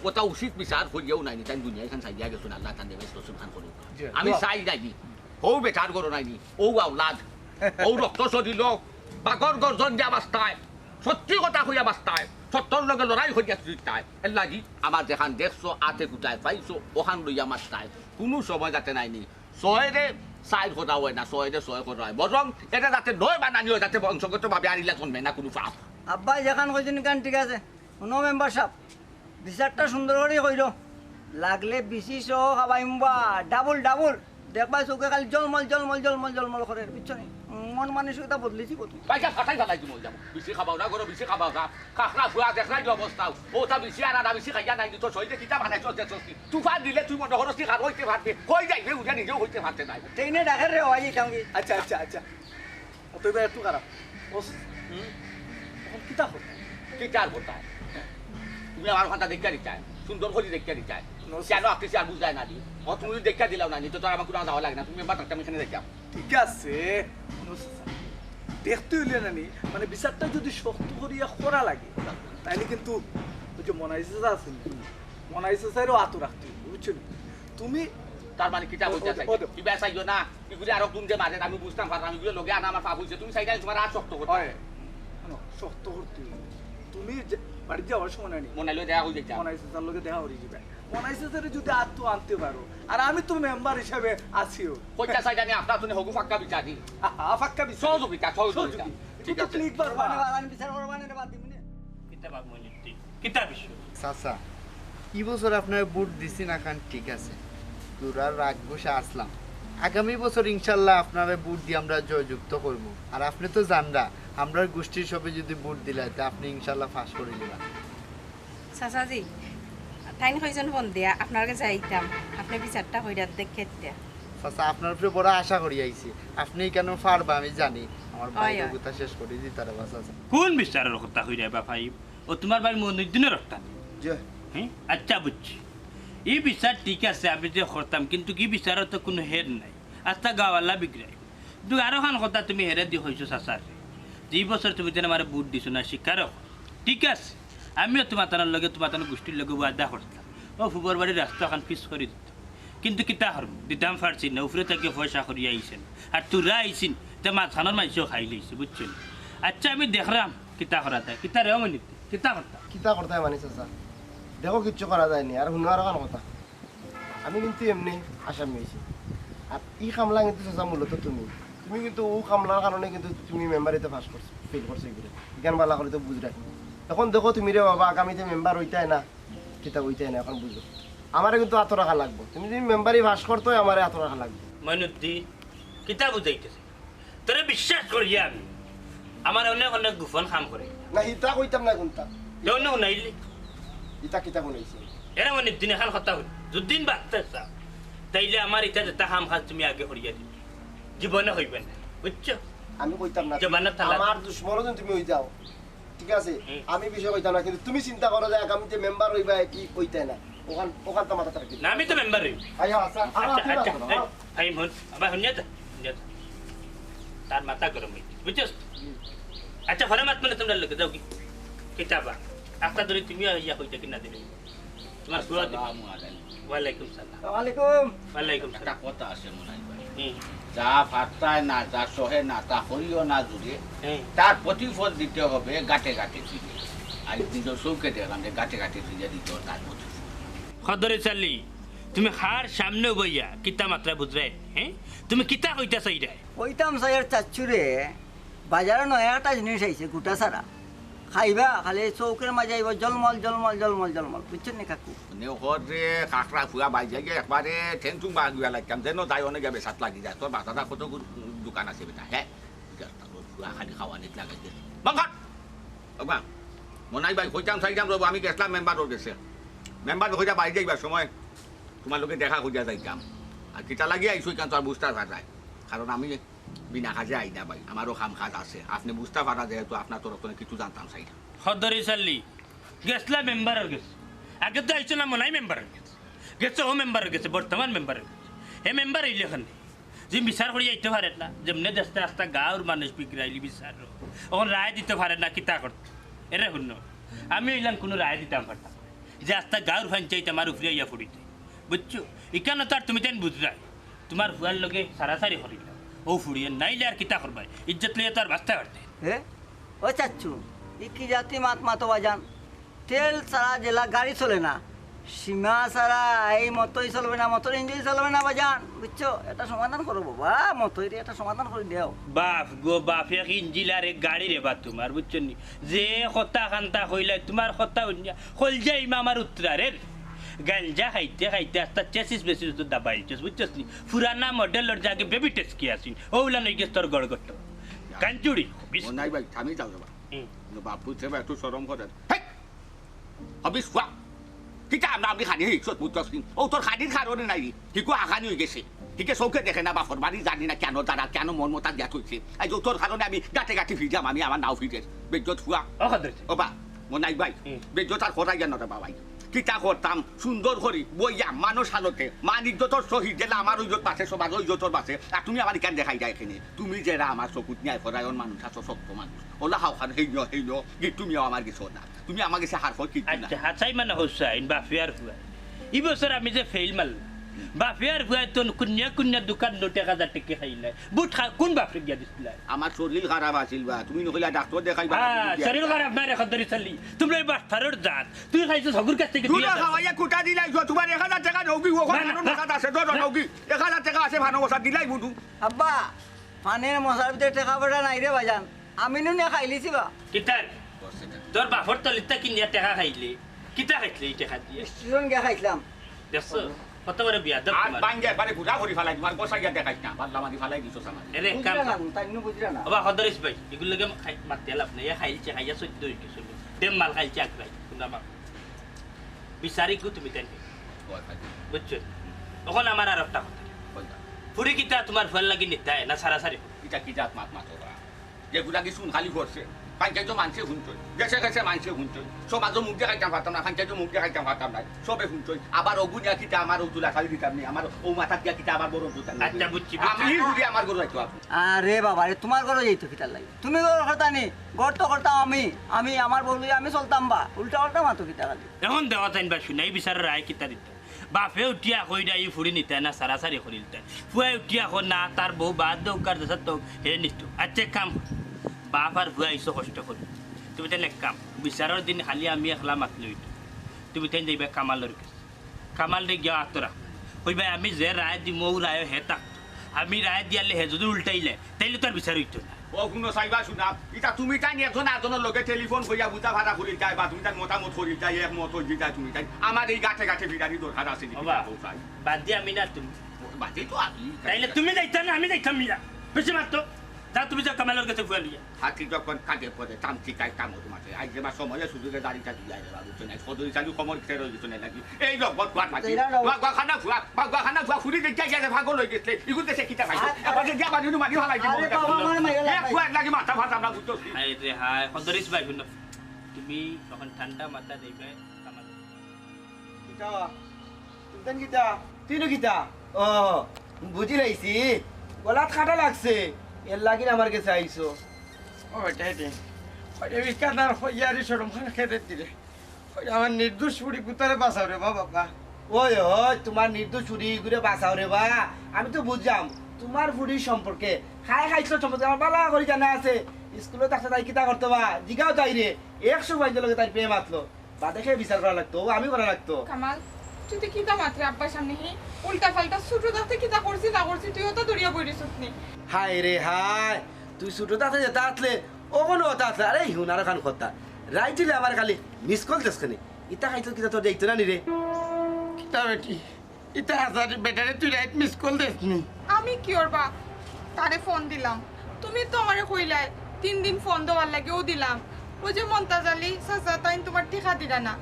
কথা উচিত বিচার করিয়াও নাইনি, তাই দুনিয়া ইখান ছাড়িয়া গেছো না, আল্লাহ তান দেবে রসুল খান করুক। জি। আমি দোয়া। চাই নাইনি, হউ বেটার গরো নাইনি, হউ আওলাদ, হউ রক্ত শরীর, বাগর গর্জন দিয়া বাস্তায়, সত্যি কথা কইয়া বাস্তায়, সত্যর লগে লড়াই করিয়া জিততায়। এর লাগি আমার যেখান দেখছো, আতে কুটায় পাইছো, ওখান লইয়া মারতায়। কোনো সময় যাতে নাইনি, ছয়রে চাইর করা হয় না, ছয়রে ছয় করা হয়, বরং এটা যাতে নয় বানানি হয়, যাতে বংশগতভাবে আর ইলা জন্মে না কোনো পাপ। আব্বায় যেখান কইছইন ইখান ঠিক আছে। হুনো মেম্বার সাব, বিচারটা সুন্দর করি কইরো, লাগলে বিচি সহ খাবাইমু বা, ডাবল ডাবল। দেখবায় চউখে খালি জলমল জলমল জলমল জলমল করের, বুঝছো নি? মন মানসিকতা বদলিছি কত। ভাই, যা ফাটাই ফালাই তুমি যাবো, বিচি খাবাও না, গরো বিচি খাবাও না, কাকড়া ফুয়া দেখলাই অবস্থা, ওটা বিচি আর আনা বিচি খাইয়া নাই, তো শরীরে কিতা বানাইছো যে সত্যি। তুফান দিলে তুই মনে করস কি খাবো হইতে পারবে, কই যাইবে উঠে নিজেও হইতে পারতে নাই। ট্রেনে ডাকের রে, হওয়া যাইতাম কি? আচ্ছা, আচ্ছা, আচ্ছা। অত এবার একটু খারাপ। ও, হুম? অখন কিতা করতাম? কিতার কথা? তুমি আমার কথা দেখিয়া দিতায়, সুন্দর করি দেখিয়া দিতায়। নমস্কার। কেন আপনি আর বুঝায় না দি? ও তুমি দেখিয়া দিলাও না, নিতে তো আর আমার কোনো যাওয়া লাগে না, তুমি এবার থাকতে আমি এখানে দেখিয়া। ঠিক আছে। দেখতে অইলে না নি, মানে বিচারটা যদি শক্ত করিয়া করা লাগে, তাইলে কিন্তু ওই যে মনাইসা আছে না, মনাইসা স্যারও আতো রাখতে অইবো, বুঝছো নি? তুমি তার মানে কিতা ও, কইতে ও, চাই? ও, কিবা চাইও না, ইগুলি আরো কোন যে মাঝে আমি বুঝতাম পারলাম, ইগুলি লগে আনা আমার পাপ হইছে, তুমি চাইলে তোমার আর শক্ত করতে। হয়, শোনো, শক্ত করতে অইবো। তুমি যে বাড়িত যাওয়ার সময় না নি, মনাইলে দেখা হয়ে যাইতাম। মনাইসা স্যার লগে দেখা করি যাবে। মনাইসা স্যারে যদি আতো আনতে পারো, আর আমি তো মেম্বার হিসাবে আছিও। কইতে চাই জানি আপনার তুমি হগু ফাক্কা বিচারি। আহা, ফাক্কা বিচার। সহযোগিতা, সহযোগিতা। সহযোগিতা। ঠিক তুমি তো আছে। ক্লিক মারবা। বাবা, আমি বিচার করবা না, বাদ দিমু নে। কিতা বাপ মনির, কিতা বিষয়? চাচা, ই বছর আপনারে ভোট দিছি না খান ঠিক আছে, দুরার রাগ গুসা আসলাম। আগামী বছর ইনশাল্লাহ আপনারে ভোট দিয়া আমরা জয়যুক্ত করমু। আর আপনে তো জানরা, আমরার গোষ্ঠীর সবে যদি ভোট দিলায়, তে আপনে ইনশাল্লাহ পাস করি দিবা। চাচাজি, তাইন কয়জন ফোন দিয়া আপনার কাছে আইতাম, আপনে বিচারটা কইরা দেখেন তে। চাচা, আপনার উপরে বড় আশা করি আইছি, আপনে কেন পারবা আমি জানি। আমার অয়, বাইরে অয়। কথা শেষ করি দিতার বা চাচা। কোন বিচারর কথা কইরায় বা ভাই? ও তুমার ভাই মইনুদ্দিনর হত্যা নি? জি। হ্যাঁ? আচ্ছা বুঝছি। ই বিচার ঠিক আছে, আমি যে করতাম, কিন্তু কি বিচারর তো কোনো হের নাই। আস্তা গাওয়ালা বিগড়াই। কিন্তু আরো খান কথা তুমি হেরে দি কইছো চাচার। দুই বছর তুমি যেন আমারে ভোট দিছো না, স্বীকার করো। ঠিক আছে, আমিও তুমার তানোর লগে, তুমার তানোর গোষ্ঠীর লগে ওয়াদা করতাম। ও ফুবর বাড়ির রাস্তা খান পিছ করি দিত। কিন্তু কিতা করমু? দিতাম পারছি না, উপরে থাকি পয়সা করি আইছে না। আর তোরা আইছিন, তে মাঝখানোর মাইনষেও খাই লইছে, বুঝছো নি? আচ্ছা, আমি দেখরাম, কিতা করা যায়? কিতা রে, ও মইনুদ্দিন, কিতা করতা? কিতা করতায় মানি চাচা? দেখো, কিচ্ছু করা যায়নি। আর হুনো আরো খান কথা, আমি কিন্তু এমনি আসামি অইছি। আর ই কামলা কিন্তু চাচা মূলত তুমি। তুমি কিন্তু ও কামলার কারণে কিন্তু তুমি মেম্বারিতে পাস করছো, ফেইল করছো এগুলো। ইখান বালা করি তো বুঝরায়। এখন দেখো তুমি রে বাবা, আগামীতে মেম্বার অইতায় না, কিতা অইতায় না, এখন বুঝো। আমারে কিন্তু আতো রাখা লাগবো। তুমি যদি মেম্বারি পাস করতে হয়, আমারে আতো রাখা লাগবো। মইনুদ্দিন, কিতা বুঝাইতেছে? তোরে বিশ্বাস করি আমি। আমার অনেক অনেক গোপন কাম করে। না, ইতা কইতাম না কোনটা। কেউ না হুনাইলি? ইতা কিতা হুনাইছে? এরা মানে দিন এখান কথা হইল। দুদিন বাঁচতে চাও, তাইলে আমার ইটা যেটা কাম কাজ তুমি আগে করিয়া দিবে। জীবনে হইবে না, বুঝছো? আমি কইতাম না। জমানা তালা। আমার দুশমনও যদি তুমি হই যাও, ঠিক আছে? হুম। আমি বিষয় কইতাম না, কিন্তু তুমি চিন্তা করো যে আগামীতে মেম্বার হইবা কি হইতে না। ওখান, ওখান তো মাথা রাখি। না, আমি তো মেম্বার হই। আচ্ছা, আচ্ছা, আচ্ছা, আচ্ছা, আচ্ছা, এই, আচ্ছা। এই, মন, আবার হুনিয়া তো, হুনিয়া তো। তার মাথা গরম হই, বুঝছস? আচ্ছা, ফরে মাত মানে তোমরা লোকে যাও কি? কিতাবা। আস্তা ধরে তুমিও ইয়া হইতে কিনা দিলে। তোমার ফুয়া দিবে। আসসালামু আলাইকুম। ওয়ালাইকুম সালাম। আসসালামু আলাইকুম। ওয়ালাইকুম একটা সালাম। কথা আছে মনে হয় ভাই। হুম। যা ফাত্তায় না, যা সহে না, তা হইও না জুড়ে। হুম। তার প্রতিফল দিতে হবে গাটে গাটে ফিরে। আর নিজের চোখে দেখলাম যে গাটে গাটে ফিরে দিতে হবে তার প্রতিফল। খদরে চালি, তুমি কার সামনে বইয়া কিতা মাতরায় বুঝরায়? হ্যাঁ? তুমি কিতা কইতা চাইরায়? কইতাম চাইয়ার চাচ্চুরে, বাজারো নয়া একটা জিনিস আইছে, গুটা ছাড়া। খাইবা, খালি চউখর মাঝে আইবো, জলমল, জলমল, জলমল, জলমল। বুঝছইন নি কাকু? নে হর রে, কাকড়া ফুয়া বাই যাই গিয়া একবারে ঠেংচুং বাগিয়া লাগতাম, যেন যাই অনেক যাবে সাত লাগি যায়। তোর বাজারো কত গু-, দোকান আছে বেটা, হ্যাঁ? ফুয়া খালি খাওয়ানিত লাগাই দে। বন্ধ কর। ওবা, মনাই ভাই, কইতাম চাইতাম রব, আমি গেছলাম মেম্বারর গেছে। মেম্বার কইরা বাই যাইবার সময় তোমার লগে দেখা করিয়া যাইতাম। আর কিতা লাগি আইছো ইখান তো আর বুঝতা পারা যায়। কারণ আমি বিনা কাজে আই না ভাই, আমারও কাম কাজ আছে। আপনে বুঝতা পারা যেহেতু আপনার তরফ থেকে কিছু জানতাম চাই না। খদরে চালি, গেছলা মেম্বারর গেছে। আগে তো আইছো না মনাই মেম্বারর গেছে। গেছে ও মেম্বারর গেছে, বর্তমান মেম্বারর গেছে। হে মেম্বার আইলে এখানে। যে বিচার করি যাইতে পারে না, যেমনে দেশটা আস্তা গাঁওর মানুষ বিগড়াইলি বিচার। এখন রায় দিতে পারে না, কিতা করতে? এরে হুনো, আমি অইলাম কোনো রায় দিতাম পারতাম না। যে আস্তা গাঁওর পঞ্চায়েত আমার উপরে আইয়া পড়িতে। বুঝছো? ইখানো তো আর তুমি তাইন বুঝরায়। তোমার ফুয়ার লগে সারাসারি করিলাম। ও ফুড়িয়ে নাইলে আর কিতা করবায়? ইজ্জত লইয়া তো আর বাঁচতে পারতে। হে? ও চাচ্চু, ই কি জাতি মাত মাতো বাজান? তেল ছাড়া জেলা গাড়ি চলে না। সীমা ছাড়া এই মতই চলবে না, মটর ইঞ্জিন চলবে না বাজান। বুঝছো? এটা সমাধান করো বাবা, মতই রে, এটা সমাধান করে দেও। বাপ গো বাপ, এক ইঞ্জিন আর এক গাড়ি রে বা তোমার, বুঝছো নি? যে কথা কান্তা কইলাই, তোমার কথা হুনিয়া কলজা ইমা আমার উত্তরারে। গাঞ্জা খাইতে খাইতে আস্তা চেসিস বেসিস তো দাবাইলছস, বুঝছস নি? পুরানা মডেলর যে আগে বেবি টেস্কি আছিল, ওগুলা নই গেছ তোর গড়গড়। কাঞ্চুড়ি, বিস- ও নাই ভাই, থামি যাও রে বা। হুম। কিন্তু বাপু, সে একটু শরম করেন। হেই! হবিস ফুয়া। কিতা আমরা আপনি খানি হই, সত বুঝছস নি? ও তোর খানির কারণে নাই। হিকু আখানি হই গেছে। হিকে চোখে দেখে না, বাপর বাড়ি জানি না কেন তারা, কেন মন মতা দিয়া থইছে। এই যে তোর কারণে আমি গাটে গাটে ফিরলাম, আমি আমার নাও ফিরের। বেজ্জত ফুয়া। ও খাদ্র। ও বা, মনাই ভাই। হুম। বেজ্জত আর করাই জানো রে বাবাই। কিতা করতাম, সুন্দর করি, বইয়া, মানুষ হালতে, মান ইজ্জতর সহিত, যেলা আমার ইজ্জত বাঁচে, সমাজ ইজ্জতর বাঁচে। আর তুমি আমার ইখান দেখাই যায় এখানে। তুমি যেরা আমার চকুত ন্যায় পরায়ণ মানুষ আছো, সত্য মানুষ। ওলা হাও খান হেইন, হেইন, কি তুমিও আমার গেছো না। তুমি আমার গেছে হার ফল কিচ্ছু না। আচ্ছা, হাছাই মানে হোসাইন, বাফিয়ার ফুয়া। ই বছর আমি যে ফেইল মারলাম, বাফিয়ার ফুয়া তো কুন্যা কুন্যা দোকান নোটে এক হাজার টেকা খাইলাই। বুট খা-, কোন বাফরে গিয়া দিছিলাই? আমার শরীর খারাপ আছিল বা, তুমি নকইলা ডাক্তার দেখাইবা। হ্যাঁ, শরীর খারাপ না রে, খদ্দরি চালি। তোমরা এই বাটপারর জাত। তুই খাইছস হগুর কাছ থেকে দুই হাজার। খাওয়াইয়া কুটা দিলাই, তোমার এক হাজার টেকা নৌকি, ও না, না, কারণ না। বসাত আছে, ধরো না। নৌকি। এক হাজার টেকা আছে, ভানো বসাত দিলাই বুঝু। আব্বা, পানের মশার ভিতরে টেকা পয়সা নাই রে ভাইজান। আমি নুনে খাইলিছি বা। কিতার? তোর বাপর তলিতা কিনিয়া টেকা খাইলে? কিতা খাইলে এই টেকা দিয়া? স্টেশন গিয়া খাইছিলাম। দেখছো? কত বড় বিয়াদব আর তোমার। বাঙ্গে একবারে গুড়া করি ফালাই, তোমার গোসা গিয়া দেখাইছ না, বাদলা মারি ফালাই দিছো সামান্য। এরে, বুঝরা কাম না, কর। তাই নু বুঝরা না। ওবা, খদরিস ভাই, এগুলো লাগে খাই-, মারতে লাভ নাই, এ খাইলছে, খাইয়া সহ্য হইতে শুরু। দেম মাল খাইলছে এক ভাই, তোমরা মার। বিচারিকগু তুমি তাইন। বুঝছো? অখন আমার আর একটা কথা। ফুড়ি কিতা তুমার ফুয়ার লাগি নিতায় না সারাসারি? ইটা কি জাত মাত মাতো বা? যেগুলা কি চুন খালি করছে, পঞ্চায়েতো মানষে হুনছইন, গেছে গেছে মানষে হুনছইন, সমাজো মুখ দেখাইতাম পারতাম না, পঞ্চায়েতো মুখ দেখাইতাম পারতাম না, সবে হুনছইন। আবার অগু নিয়া কিতা আমার অউ তুলা খালি দিতাম নি, আমার অউ মাথাত দিয়া কিতা আমার বড় জুতা নিয়ে আচ্ছা, বুঝছি, বুঝছি। আমি ঘুরি আমার ঘরো যাইতো আপনি। আরে বাবা রে, তুমার ঘরো যাইতো কিতার লাগি? তুমি ঘরো করতা নি, ঘর তো করতাম আমি, আমি আমার বউ লইয়া আমি চলতাম বা, উল্টা পাল্টা মাতো কিতা খালি? অখন দেওয়া তাইন বা শুনাই বিচারর রায় কিতা দিতা? বাপে উঠিয়া কইরা ই ফুড়ি নিতায় না সারাসারি করিলতায়। ফুয়ায় উঠিয়া কয় না, তার বউ বাদ দেউক আর যেছা থাউক, হে নিতো। আচ্ছা, এক কাম, বাপ আর ফুয়া আইছো কষ্ট করি। তুমি তাইন এক কাম, বিচারর দিন খালি আমি একলা মাতলে অইতো। তুমি তাইন যাইবায় কামালর গেছে। কামালরে গিয়া আতরা। কইবায়, আমি যে রায় দিমু, অউ রায়ও হে থাকতো। আমি রায় দিয়ালে হে যুদি উল্টাইলে, তাইলে তো আর বিচার অইতো না। ও হুনো চাইবা শুনা, ইতা তুমি তাইন একজন আরজনর লগে টেলিফোন করিয়া বুঝা ফারা করিলতায় বা তুমি তাইন মতামত করিলতায়, একমত অইযিতায় তুমি তাইন। আমার এই গাটে গাটে ফিরানি দরকার আছে নি, বাবা, বাদ দিয়া আমি না তুমি। বাদে তো আমি। তাইলে তুমি যাইতায় না, আমি যাইতাম মিয়া। বেশি মাত তো। যাও তুমি যাও কামালর গেছে ফুয়া লইয়া। থাকি যখন কাজে পড়ে, তাম ঠিক আইতাম ওর মাঝে। আইজ যে আমার সময়ে সুযোগে দাড়িটা দিয়া এলা, বুঝছো না? সদরি চালু কমর খেয়ে রয়ে গেছো না নাকি? এই লোক বদ বাদ মাঝে। বাগুয়া খানা ফুয়া, বাগুয়া খানা ফুয়া ফুড়ি দেখিয়া গেছে, পাগল অইগেছে। ইগুতে সে কিতা খাইছে? আরে, আরে। এবার যে দিয়া বাড়ি উনি মারি ফালাই দিব। আরে বাবা, আমার মাইয়া এ, লাগাই। ফুয়া লাগি মাথা ফাটা না, বুঝছো? হায় রে হায়, কদরিস ভাই, হুনো। তুমি অখন ঠান্ডা মাথা দিবায়, কামাল। কিতা? তুমি তাইন কিতা? তুই নু কিতা? ও, বুঝিলাইছি। গলাত কাটা লাগছে। এর লাগি আমার গেছে আইছো। ও, এটাই দে। ওই রিক্সাদার হইয়ারি শরম খান খেতে দিলে। ওই আমার নির্দোষ ফুড়ি গুতারে বাঁচাও রে বাবা, বাবা। ওই, ওই, তুমার নির্দোষ ফুড়ি গুরে বাঁচাও রে বা। আমি তো বুঝলাম, তুমার ফুড়ির সম্পর্কে, খায় খাইছলত সম্পর্কে আমার ভালা করি জানা আছে। স্কুলো থাকতে তাই কিতা করতো বা? জিগাও তাইরে, একশো বাইন্দর লগে তাইর প্রেম আতলো। বাদে কে বিচার করা লাগতো, ও আমি করা লাগতো। কামাল, তুই তো কিতা মাতরে আব্বার সামনে, হি? উল্টা পাল্টা ছোট থাকতে কিতা করছি না করছি, তুই ওটা ধরিয়া বই রইছস নি? হায় রে হায়, তুই ছোট থাকতে যেতা আছলে, অখনো ওটা আছলে। আরে হুন, আরোখান কথা। রাইত অইলে আমার খালি মিস কল দেস কেনে? ইতা খাইতো কিতা তোর দেখতো না নি রে? কিতা বেটি? ইতা হাজার বেটারে তুই রাইত মিস কল দেস নি? আমি কিওর বা তারে ফোন দিলাম? তুমি তো আমারে কইলায় তিন দিন ফোন দেওয়ার লাগি, অউ দিলাম। ওই যে মন্তাজ আলী চাচা তাইন তুমার টেকা দিরা না,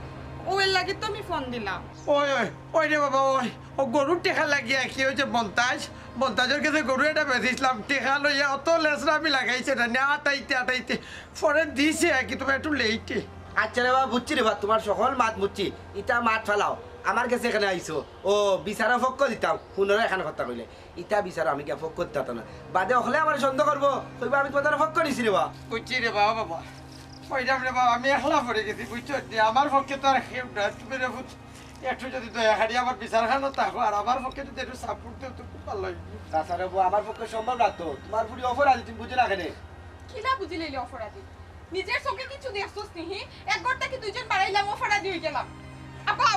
অউ এর লাগি তো আমি ফোন দিলাম। ওই, ওই, ওই রে বাবা, ওই, ও গরুর টেকা লাগিয়া কি ওই যে মন্তাজ, মন্তাজর গেছে গরু এটা বেচিছলাম, টেকা লইয়া অত লেসরা আমি লাগাইছে না, নে আটাইতে আটাইতে পরে দিছে আর কি, তুমার একটু লেইটে। আচ্ছা রে বাবা, বুঝছি রে বা, তুমার সকল মাত বুঝছি, ইতা মাত ফালাও, আমার গেছে এখানে আইছো, ও বিচারর পক্ষ দিতাম, হুনো রে এখান কথা কইলে, ইতা বিচারো আমি গিয়া পক্ষ দিতাম না, বাদে অকলে আমারে সন্দেহ করবো, কইবো আমি তুমার পক্ষ নিছি রে বা। বুঝছি রে বাবা, বাবা, কইরাম রে বাবা, আমি একলা পড়ি গেছি, বুঝছো নি? আমার পক্ষে তো আর কেউ নাই, তুমি রে বুঝ-, একটু যদি দয়া করি আমার বিচারখানো থাকো, আর আমার পক্ষে যদি একটু সাপোর্ট দেও তো খুব ভালা অইবো। চাচা রে বা, আমার পক্ষে সম্ভব না তো, তুমার ফুড়ি অপরাধী, তুমি বুঝো না কেনে? কিলা বুঝিলাইলে অপরাধী? নিজর চউখে কিচ্ছু দেখছস নি, হি? এক ঘর থাকি দুইজন বারাইলাম, অপরাধী অইগেলাম। আব্বা!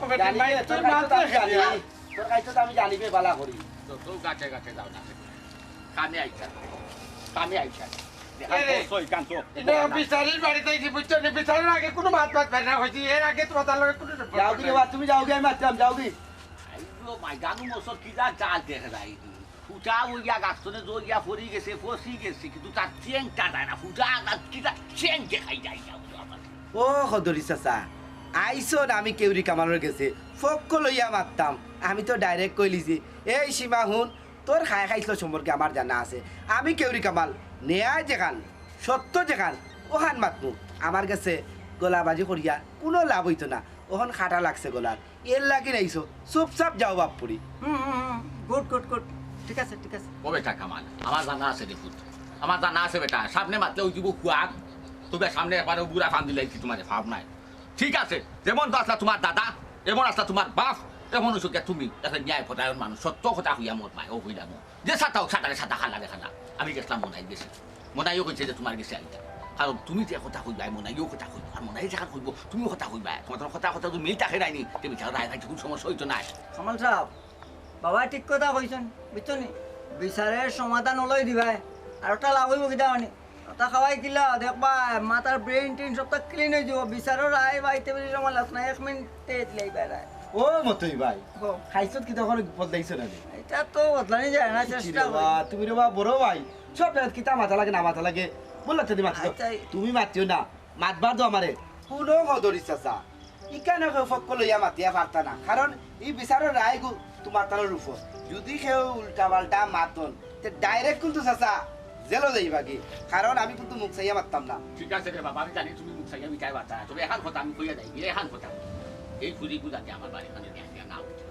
ও বেটি, জানি মাই, রে, তোর তোর কাছে তো আমি জানি। তোর কাছে তো আমি জানি বে, বালা করি। তো, তো গাছে গাছে যাও না। কামে আইছা। কামে আইছা। এ রে, বস, ওই কাম তো। ইনো বিচারির বাড়িত আইছি, বুঝছো নি? বিচারির আগে কুনু মাত মাত পারি না অইছি। এর আগে তুমার তার লগে কুনু সম্পর্ক যাও কি রে নাই। বা, তুমি যাও কি, আমি মাততাম, যাও কি? আইলো মাই, জানু মসর কি যা চাল দেখা যায়। ফুটা অইয়া গাছ তলে জড়িয়া পড়ি গেছে, পচি গেছে, কিন্তু তার চেংটা যায় না। ফুটা আর কিতা চেং দেখাই যায় না, বুঝো আমার। ও খদরি চাচা, আইছো না আমি কেউরি কামালর গেছে, পক্ষ লইয়া মাততাম। আমি তো direct কইলিছি, এই সীমা হুন, তোর খায় খাইছলত সম্পর্কে আমার জানা আছে। আমি কেউরি কামাল, ন্যায় যেখান, সত্য যেখান, ওখান মাতমু। আমার গেছে গলাবাজি করিয়া কুনু লাভ অইতো না। অখন কাটা লাগছে গলাত। এর লাগি নাইছো, চুপচাপ যাও বাপ পুড়ি। হুম, হুম, হুম, good, good, good। ঠিক আছে, ঠিক আছে। ও বেটা কামাল, আমার জানা আছে রে পুত, আমার জানা আছে বেটা, সামনে মাতলে অইযিবো খুয়াক, তবে সামনে একবারে বুড়া ফান দিলে কি তুমারে ফাপ নাই। ঠিক আছে, যেমন তো আছলা তুমার দাদা, এমন আছলা তুমার বাপ, এমন অইছো গিয়া তুমি, একটা ন্যায় পরায়ণ মানুষ, সত্য কথা কইয়া মত পায়, ও কইলাম। যে সাদা অউক সাদারে সাদা, কালারে কালা। আমি গেছলাম মনাইর গেছে। মনাইও কইছে যে তুমার গেছে আইতা। কারণ তুমি যে কথা কইবায়, মনাইও কথা কইবো। আর মনাই যেখান কইবো, তুমিও কথা কইবায়। তুমার কথা, কথা তো মিল থাকে নাইনি। তে বিচার রায় ভাই, কুনু সমস্যা অইতো নায়। কামাল সাব, বাবায় ঠিক কথা কইছইন, বুঝছো নি? বিচারর সমাধান অলাউ দিবায়। আর ওটা লাভ অইবো কিতা অনি? ওটা খাওয়াই কিলা, দেখবায়, মাথার brain ট্রেন সবতা clean অইযিবো। বিচারর রায় বাইতে বেশি সময় লাগ না, এক মিনিটে দিলাই বেড়ায়। ও মতই ভাই, ও। খাইছত কিতা করে বদলাইছো না রে? ইটা তো বদলানি যায় না, কিচ্ছু চেষ্টা রে করি। বা, তুমি রে বা বড় ভাই, সব জাগাত কিতা মাতা লাগে না মাতা লাগে, বললা তো মাতিও। আচ্ছা, এই তুমি মাতিও না, মাতবার দাও আমারে। হুনো খদরি চাচা, ইখানো কেউ পক্ষ লইয়া মাতিয়া পারতা না, কারণ ই বিচারর রায় গু-, তুমার তানর উপর। যুদি কেউ উল্টা পাল্টা মাতইন, তে direct কিন্তু চাচা জেলো যাইবাগি, কারণ আমি কিন্তু মুখ চাইয়া মাততাম না। ঠিক আছে রে বাবা, আমি জানি তুমি মুখ চাইয়া মিঠাই বাতা, তবে এখান কথা আমি কইয়া যাই, এখান কথা। এই ফুরি গুলাতে আমার বাড়ি খানে নিয়ে আসিয়া না উঠে।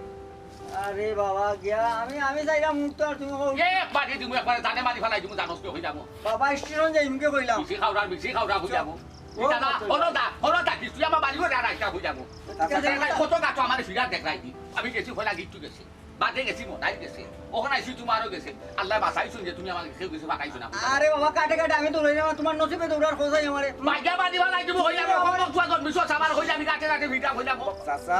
আরে বাবা, গিয়া আমি, আমি যাইরাম মুখ তো আর তুমি কও। এ, একবারে দিমু, একবারে জানে মারি ফালাই দিমু, জানোস তো হই যাবো। বাবা, স্টেশন যাই মুখে কইলাম। বেশি খাওরা, বেশি খাওরা হই যাবো। ও, ইটা না, বাবা। হলো দা, হলো দা, কিস তুই আমার বাড়ি ওরা রাস্তা হই যাবো। ঠিক আছে, তাই কত গাছ আমার ফিরার দেখ রাইদি। আমি গেছি, ফলা গিট্টু গেছে। বাদে গেছি, মনাই গেছে। ওখানে আইছি, তুমারও গেছে। আল্লাহ বাঁচাইছুন যে তুমি আমার কেউ গেছে, বাঁচাইছো না। আরে বাবা, কাটে কাটে আমি তো লই যাবো, তুমার নসিবে দৌড়ার খোঁজাই আমারে। বাইগা বাড়ি বালাই তুমি হই যাবে, ওখানে তুয়া জন্মিছো, আমার হই যাবে, কাটে কাটে ভিটা হই যাবো। চাচা।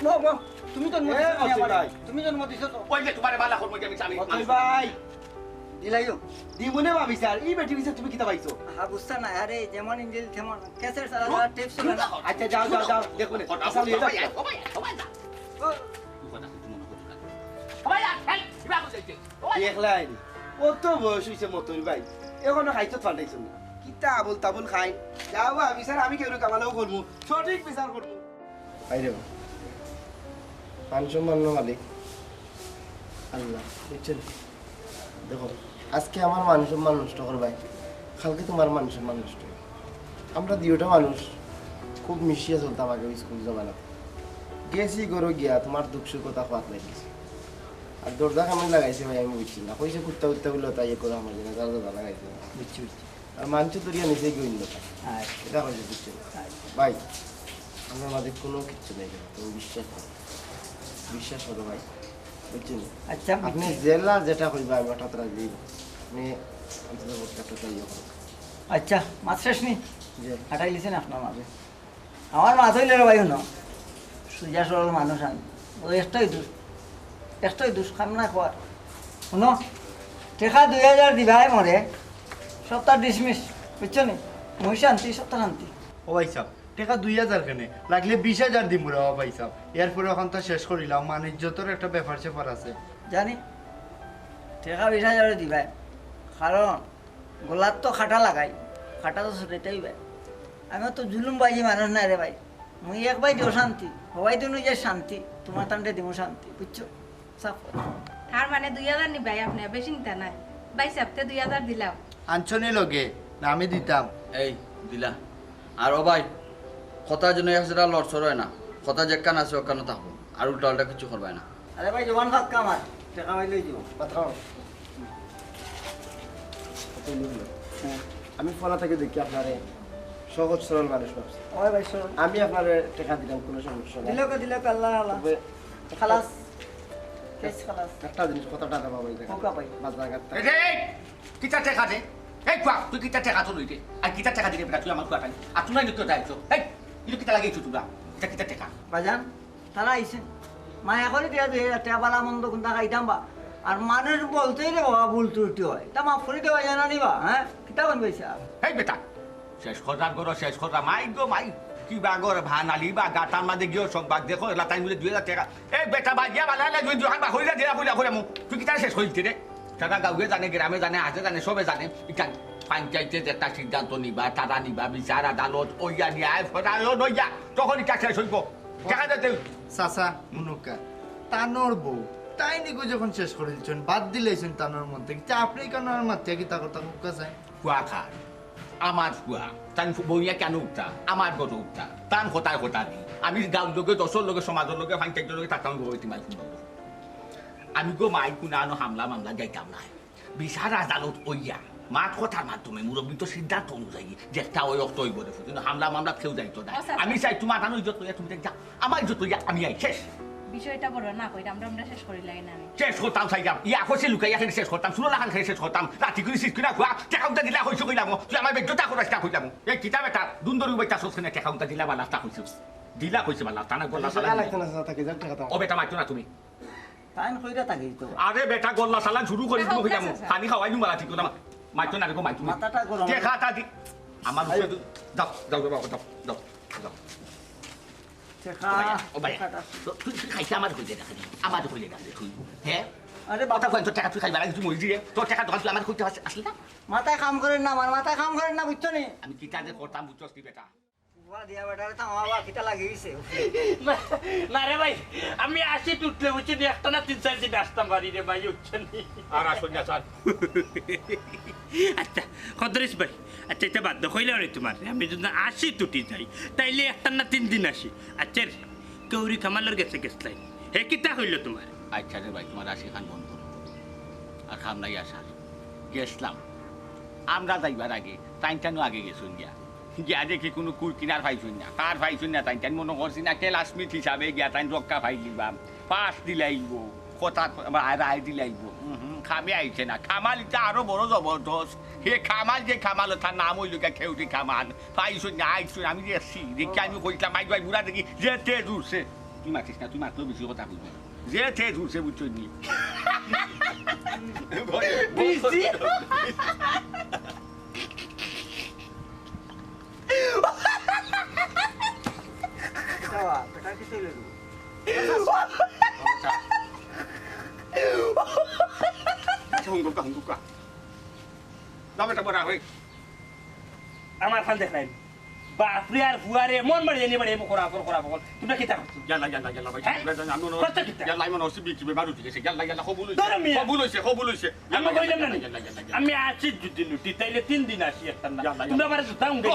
ব-, ব-, তুমি জন্ম এ, দিছো নি নসিব আমারে? ভাই। তুমি জন্ম দিছো তো? ওই যে তুমারে বালা কর্ম যে আমি চাবি। কতই ভাই? দিলাইও। দিমুনে ভাবি স্যার, ই বেটি বিচার তুমি কিতা পাইছো? হ্যাঁ, বুঝতা না, আরে যেমন ইঞ্জিল তেমন। ক্যাসেট সারা ও, টেপ শুনে না। আচ্ছা, যাও, যাও, যাও, দেখো নে। কথা আচ্ছা, লিয়ে যাও। ও ভাই, ও ভাই, ও ভাই, না। ও। তুই কথা কইতে মনে করতে পারবি। ও ভাই, এই, কিবা বুঝাইছে? ও ভাই। দেখলাই নি? অত বয়স হইছে মতন ভাই, এখনো খাইতো ফাটাইছো না। কিতা আবল তাবল খাই? যাও বা, বিচার আমি কেউ কামালেও করবো, সঠিক বিচার করবো। ভাই রে, মান সম্মানর মালিক আল্লাহ, বুঝছো নি? দেখো, আজকে আমার মান সম্মান নষ্ট করবায়, কালকে তুমার মান সম্মান নষ্ট অইবো। আমরা দুইটা মানুষ খুব মিশিয়া চলতাম আগে ওই স্কুল জমানাত। গেছি ঘরো গিয়া তুমার দুঃখ সুখ কথা কওয়াত লাগিছি। আর দরজা কেমনে লাগাইছে ভাই আমি বুঝছি না। কইছে কুত্তা কুত্তা বলে তাই ইয়ে করে আমার জন্য দরজা লাগাইছে। বুঝছি, বুঝছি। আর মানষে ধরিয়া নিছে কি অন্য কথা। আচ্ছা। ইটা কইছে বুঝছো নি? আচ্ছা। ভাই, আমরার মাঝে কুনু কিচ্ছু নাই রে, তুমি বিশ্বাস করো। বিশ্বাস করো ভাই। বুঝছো নি? আচ্ছা, আপনি বুঝছি। জেলা যেটা কইবা আমি ওটাত রাজি অইবো। আপনি অন্তত পক্ষে একটা তাই ইয়ে করো। আচ্ছা, মাত শেষ নি? জি। হাটাই লিছেন আপনার মাঝে। আমার মাত অইলে রে ভাই হুনো, সুজা সরল মানুষ আমি। ও একটাই দুষ, একটাই দুষ, কাম না কওয়ার। হুনো, টেকা দুই হাজার দিবায় মরে, সপ্তাহ dismiss, বুঝছো নি? মুই শান্তি, সপ্তাহ শান্তি। ও ভাই সাব, টেকা দুই হাজার কেনে? লাগলে বিশ হাজার দিমু রে ও ভাই সাব। এরপরে অখানতা শেষ করিলাম, মান ইজ্জতর একটা ব্যাপার স্যাপার আছে। জানি, টেকা বিশ হাজার দিবায়, কারণ গলাত তো কাটা লাগাই, কাটা তো ছুটাইতে অইবায়। আমি তো জুলুমবাজি মানুষ নায় রে ভাই। মুই এক বায়দি অশান্তি, হবায়দি নু যে শান্তি, তুমার তানরে দিমু শান্তি, বুঝছো? সাফ কথা। তার মানে দুই হাজার নিবায় আপনে, বেশি নিতা নায়। ভাই সাব, তে দুই হাজার দিলাও। আনছো নি লগে, না আমি দিতাম? এই, দিলা। আর ও ভাই, কথা যেন এক জাগা লড়চড় অয় না, কথা যেখান আছে ওখানো থাকো, আর উল্টা পাল্টা কিছু করবায় না। আরে ভাই, জবান ফাক্কা আমার, টেকা পাইলেই দিব। কথা কও। কত নিল? হ্যাঁ। আমি ফোলা থাকি দেখি আপনারে সহজ সরল মানুষ ভাবছি। ওই ভাই, সরল। আমি আপনারে টেকা দিলাম, কুনু সমস্যা নাই। দিলকা, দিলকা, আল্লাহ, আল্লাহ। তবে খালাস। কেস খালাস। একটা জিনিস, কথাটা দেবা ভাই, দেখেন। ওকা ভাই। বাজার ঘাট এই যে, এই, কিতা টেকা দে? এই কুয়া, তুই কিতা টেকা তো লইতে? আর কিতা টেকা দিলে বেটা, তুই আমার কুয়া টানি। আর তুই নাই নিতে যাইছো। এই, ইলো কিতা লাগাইছো তোমরা? এটা কিতা টেকা? বাজান, তারা আইছে। মায়া করি দিয়া দুই হাজার টেকা বালা মন্দ কুন্তা খাইতাম বা। আর মানুষ বলতেই রে বাবা ভুল ত্রুটি হয়। তা মাফ করি দেওয়া যায় না নি বা, হ্যাঁ? কিতা কইন ভাই সাব? এই বেটা, শেষ কথা করো, শেষ কথা। মাই গো মাই, কি বাগর ভানালি বা গাতার মাঝে গিয়েও সংবাদ দেখো, এলা তাই মিলে দুই হাজার টেকা। এই বেটা বাজিয়া বালা এলা দুই দোকান বা কইরা দিয়া কইরা কইরা মু। তুই কিতা শেষ করিস রে? সারা গাঁওয়ে জানে, গ্রামে জানে, হাটে জানে, সবে জানে। ইটা পঞ্চায়েতে যে একটা সিদ্ধান্ত নিবা, তারা নিবা, বিচার আদালত, ওইয়া নিয়া, আয় ফেরায়ও নইয়া, তখন ইটা শেষ হইব। দেখা যাচ্ছে। চাচা, মুনুক্কা, তানর বউ, তাইন ইগু যখন শেষ করি দিছইন, বাদ দিলাইছইন তানর মন থাকি, তে আপনে কেনে আর মাতিয়া কিতা কথা কউক্কা চাইন? কুয়া খার, আমার কুয়া, তান বইয়া কেনে উঠতা, আমার ঘরো উঠতা, তান কথায় কথা দি। আমি গাঁওর লগে, দশর লগে, সমাজর লগে, পঞ্চায়েতর লগে থাকতাম, বউ ইতিমাই কুন বাবু। আমি গো মাই কুনানো হামলা মামলা যাইতাম না। বিচার আদালত ওইয়া মাত কথার মাধ্যমে মুরব্বী তো সিদ্ধান্ত অনুযায়ী যেটা ওই অক্ত ওই বলে, কিন্তু হামলা মামলা কেউ যাইতো না। আচ্ছা, আচ্ছা। আমি চাই তোমার আনো ইজ্জত লইয়া তুমি যা, আমার ইজ্জত লইয়া আমি আই শেষ। বিষয়টা বড় না কইরা আমরা, আমরা শেষ করি লাগে না আমি। শেষ করতাম চাইতাম, ইয়া কইছে লুকাইয়া কেনে শেষ করতাম, শুনো লাখান কেনে শেষ করতাম, রাতি করে সিট কিনা খোয়া, টেকা উঠা দিলা কইছো কইলাম, তুই আমার বেজ্জতা করাস না কইলাম। এই কিতা বেটা, দুন্দরি বেটা সস্কেনে টেকা উঠা দিলা বালা তা কইছো। দিলা কইছে বালা, তা না গলা আচ্ছা, সালা লাগতো না, চাচা, থাকি যাক, টেকা দাও। ও বেটা মারতো না তুমি। তাইন কইরা থাকি তো। আরে বেটা, গল্লা চালান শুরু করি দিমু কইলাম। আচ্ছা, আচ্ছা। খানি খাওয়াই দিমু মারা ঠিক কথা। মারতো না রে গো, মারতো না। মাথাটা গরম। টেকা তা দি-, আমার উপরে আরে। তো-, দাও, দাও, দাও, দাও, দাও, দাও। টেকা, ও ভাই, ও ভাই, টেকাটা। তো তুই, তুই খাইতে আমার কইলে না কেনে? আমার কইলে না কেনে তুই? হ্যাঁ? আরে বাবা। কথা কই, তোর টেকা তুই খাইবার আগে তুই মরি দিয়ে, তোর টেকা দোকান তুই আমার কইতে আস-, আসলি না? মাথায় কাম করে না, আমার মাথায় কাম করে না, বুঝছো নি? আমি কিতা যে করতাম, বুঝছস নি বেটা? বাবা দিয়া বেটারে তো আমার বাবা কিতা লাগিয়ে গেছে। না, না রে ভাই, আমি আশি উঠলে বুঝছো নি, একটা না তিন চার দিন আসতাম পারি রে ভাই, বুঝছো নি? আর আসুন না, স্যার। আচ্ছা, খদ্দরিস ভাই, আচ্ছা, এটা বাদ দাও, কইলাম রে তোমার, আমি যদি আশি উঠি যাই, তাইলে একটা না তিন দিন আসি। আচ্ছা রে, কৌরি কামালর গেছে গেছলাই, হে কিতা কইল তোমার? আচ্ছা রে ভাই, তোমার আশি খান বন্ধ। আর খাম নাই আসার। গেছলাম। আমরা যাইবার আগে, তাইন তানু আগে গেছুন গিয়া। গিয়া দেখি কুনু কুল কিনার পাইছুন না। কার পাইছুন না, তাইন তাইন মনো করছি না, classmate হিসাবে গিয়া তাইন রক্ষা পাইলিবা। পাশ দিলাইব, কথা ক-, বা-, রায় দিলাইব। উম হুম, খামে আইছে না। খামাল ইটা আরো বড় জবরদস্ত। হে খামাল যে খামাল, তার নাম অইল গিয়া খেউটি খামাল। পাইছুন না, আইছুন, আমি দেখছি। দেখি আমি কইছিলাম, "ভাই, ভাই, বুড়া দেখি, যে তে জুড়ছে।" তুই মাতিস না, তুই মাতলেও বেশি কথা কইবি। যে তে জুড়ছে, বুঝছস নি? বেশি। আচ্ছা, হুঙ্গুকা, হুঙ্গুকা। দাম এটা বড় হই। আমার খান দেখ নাই। বাপরে আর ফুয়ারে মন মারি জানি বাড়ি খরা ফর খরা ফকল। তোমরা কিতা করছো? ইয়াল্লা, ইয়াল্লা, ইয়াল্লা, ভাই। হ্যাঁ? ইয়াল্লা, ইয়াল্লা, আমি মনে করছো কিতা? ইয়াল্লা, আমি মনে করছি বিক্রি বেমার উঠে গেছে। ইয়াল্লা, ইয়াল্লা, কবুল হইছে। ধরো মিয়া। কবুল হইছে, কবুল হইছে। আমি ইয়াল্লা, কইলাম না ইয়াল্লা, নি? ইয়াল্লা, ইয়াল্লা, ইয়াল্লা। আমি আছি যদি লুটি, তাইলে তিন দিন আসি একটা না। ইয়াল্লা, তোমরা ইয়াল্লা। আবার জুতা উঙ্গাই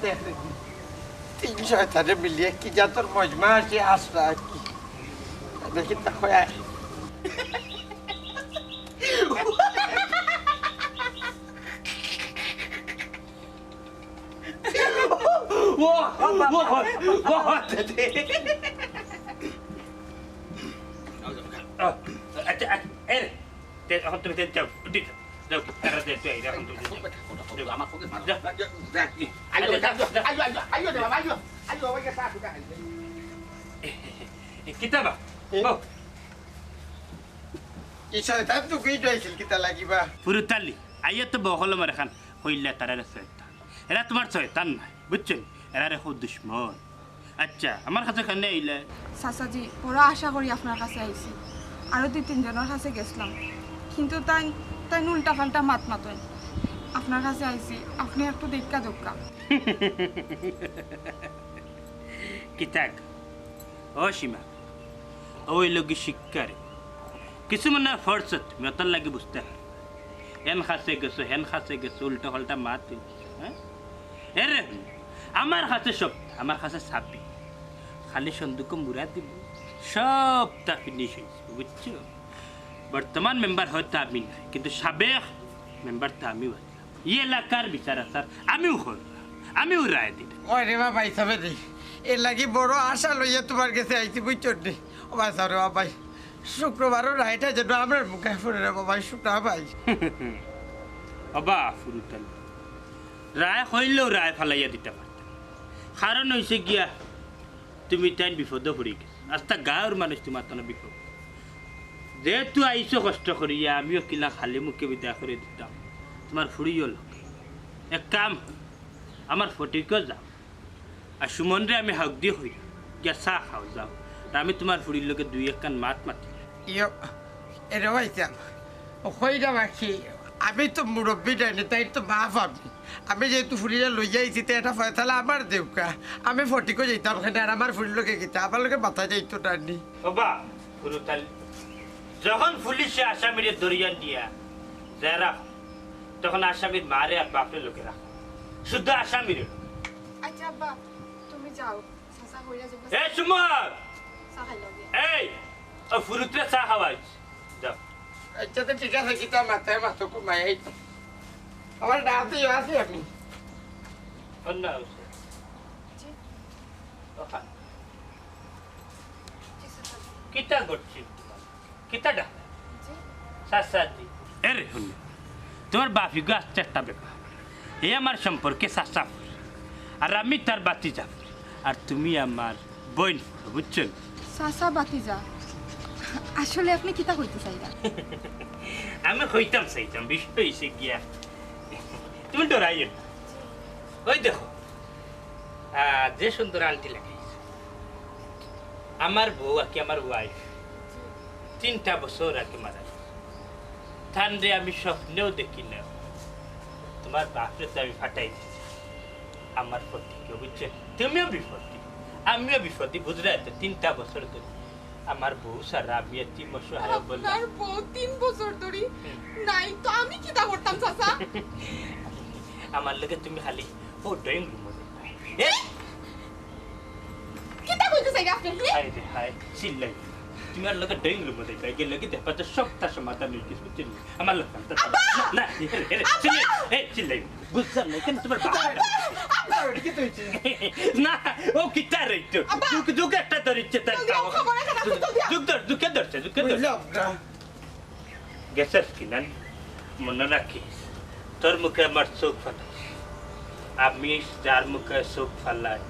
দে। তিন শয়তানে মিলিয়ে কি জাতর মজমা আছে আসরা কি? দেখি তা হয়। ও, ও, ও, ও, আচ্ছা, আচ্ছা, এ রে, তে, এখন তুমি তে যাও, উঠি যাও, যাও, তারা দে, তুই এখন তুমি যাও। আমার ফোনে মারো। যাও। আইও, আচ্ছা, যাও, আইও, যাও। আইও, আইও, আইও, আইও, আইও, আইও, আইও, আইও, আইও। এ, কিতা বা? এ? ও। এই শয়তান তো কই যাইছিল, কিতা লাগিবা? ফুরুতালি, আইয়া তো বহল আমার এখান, কইলা তারারে শয়তান। এরা তোমার শয়তান নায়, বুঝছো নি? এরা রে খুব দুশমন। আচ্ছা, আমার কাছে কেনে আইলে? চাচাজি, বড় আশা করি আপনার কাছে আইছি। আরো দুই তিনজনের কাছে গেছিলাম, কিন্তু তাই, তাই উল্টা পাল্টা মাত মাতইন। আপনার কাছে আইছি, আপনি একটু দেখা দোক্কা। কিতাক? ও সীমা, ওই লগি শিক্ষারে। কিছু মানে ফরসত, মেতর লাগি বুঝতে হয়। হেন কাছে গেছো, হেন কাছে গেছো, উল্টা পাল্টা মাত হইছে, হ্যাঁ? এরে, আমার কাছে সব, আমার কাছে চাবি। খালি সন্দুকো মুড়া দিব, সবটা finish হইছে, বুঝছো? বর্তমান মেম্বার হয়তো আমি নাই, কিন্তু সাবেক মেম্বার তো আমিও আছি। এই এলাকার বিচার আচার আমিও করলাম, আমিও রায় দিলাম। ওই রে বাবা, হিসাবে রে, এর লাগি বড় আশা লইয়া তোমার গেছে আইছি, বুঝছো নি? ও বাবা, স্যার, ও বাবা, শুক্রবারও রায়টা যেন আমরার মুখে পড়ে রে বাবা, শুক্রবার। বাবা, ফুরুতালি, রায় কইলেও রায় ফালাইয়া দিতে পারতাম, কারণ হইছে গিয়া তুমি তাইন বিপদে পড়ি গেছো, আস্তা গাঁওর মানুষ তোমার তনে বিপদ। যেহেতু আইছো কষ্ট করিয়া, আমিও কিলা খালি মুখে বিদায় করে দিতাম, তোমার ফুড়িও লগে। এক কাম, আমার ফটিকও যাও, আর সুমনরে আমি হাউক দিয়ে হই, গিয়া চা খাও যাও, আর আমি তোমার ফুড়ির লগে দুই একখান মাত মাতি। ইয়ো, এরে ভাই সাহেব, ও কইরা বাকি, আমি তো মুরব্বী ডাইনি, তাই তো বাপ আমি। আমি যেহেতু ফুড়িরে লইয়া আইছি, তে এটা ফয়সালা আমার দেউক্কা। আমি ফটিকও যাইতাম কেনে, আর আমার ফুড়ির লগে কিতা, আমার লগে মাথা যাইতো ডাইনি। ও বা, ফুরুতালি, যখন পুলিশে আসামিরে ধরিয়া নিয়া জেরা, তখন আসামির মারে আর বাপরে লগে রাখো, শুধু আসামিরে। আচ্ছা আব্বা, তুমি যাও, চাচা কইরা যাইবা। এ সুমন! চা খাইলাও গিয়া। এই, ও ফুরুতরে চা খাওয়াইস। যাও। আচ্ছা, তো ঠিক আছে, কিতা মাথায় মাথা ঘুমাই আইতো। আমার ডাকতে আছি আমি। অন্য আছে। জি। ওখান। জি, স্যার। কিতা করছি? কিতা ডাক? জি। চাচা জি। এরে, হুনো। তোমার বাফিগো আসছে একটা ব্যাপার। এ আমার সম্পর্কে চাচা। আর আমি তার বাতিজা। আর তুমি আমার বইন, বুঝছো? চাচা বাতিজা, আসলে আপনি কিতা কইতে চাইরা? আমি কইতাম চাইতাম, বিষয় হইছে গিয়া, তুমি ডরাইও না। ওই দেখো, আহ, যে সুন্দর আন্টি লাগাইছে, আমার বউ আর কি, আমার ওয়াইফ, তিনটা বছর আগে মারা গেছে। তানরে আমি স্বপ্নেও দেখি না। তোমার বাপরে তো আমি ফাটাই দিছি। আমার প্রতি কেউ বুঝছে, তুমিও বিপদে, আমিও বিপদে, বুঝরায় তো? তিনটা বছর ধরি আমার বউ ছাড়া আমি এতিম অসহায় বললাম। আপনার বউ তিন বছর ধরি নাই, তো আমি কিতা করতাম, চাচা? আমার লগে তুমি খালি ও ড্রয়িং রুমো যাইবায়। এ? কিতা কইতে চাইরা আপনি, হে? হায় রে হায়, চিল্লাই। তুমি আর লগে ড্রয়িং রুমো যাইবায়, গেলে কি দেখবায় যে সবটা সমাধান অই গেছে, বুঝছো নি? আমার লগে না, না, এ, এ, চিল্লাই, এ, চিল্লাই। বুঝলাম না, কেনে তুমার বাবা? আব্বা! না, ও কিতা রে একটু? আব্বা! যুগ, যুগ একটা ধরিচ্ছে তার জলদি আও, খাওয়া। খবর আছে, রাখো, জলদি আও। যুগ ধর, যুগে ধরছে, যুগে ধরছে। বুঝলাম না। গেছস কি না? মনো রাখিস, তোর মুখে আমার চউখ ফালাই। আমি যার মুখে চউখ ফালাই,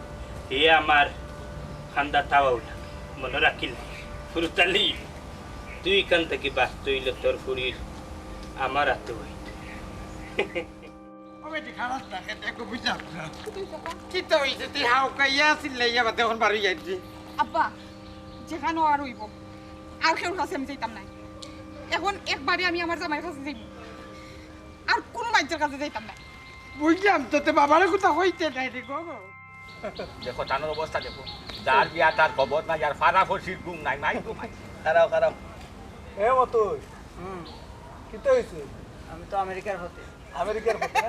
হে আমার খান্দা তাওয়াও লাগে। মনো রাখিলে, ফুরুতালি, তুই ইখান থাকি বাঁচতে অইলে তোর ফুরির আমার আতো অইতে। ও বেটি, খারাপ লাগে, দেখো, বুঝলাম না। কিতা অইছে? তুই হাউ খাইয়া চিল্লাইয়া বাদে অখন বারই যাইছি। আব্বা, যেখানো আর অইবো, আর কেউর কাছে আমি যাইতাম নায়। অখন একবারে আমি আমার জামাইর কাছে যাইমু, আর কুনু মাইনষের কাছে যাইতাম নায়। বুঝলাম তো, তে বাবারে কথা কইতে নাই রে গো। দেখো, তানর অবস্থা দেখো, যার বিয়া তার খবর নাই, আর ফাড়া ফড়শির ঘুম নাই, মাই গো মাই। খাড়াও, খাড়াও। এ মতই, হুম। কিতা অইছে? আমি তো আমেরিকার পথে। আমেরিকার পথে, না?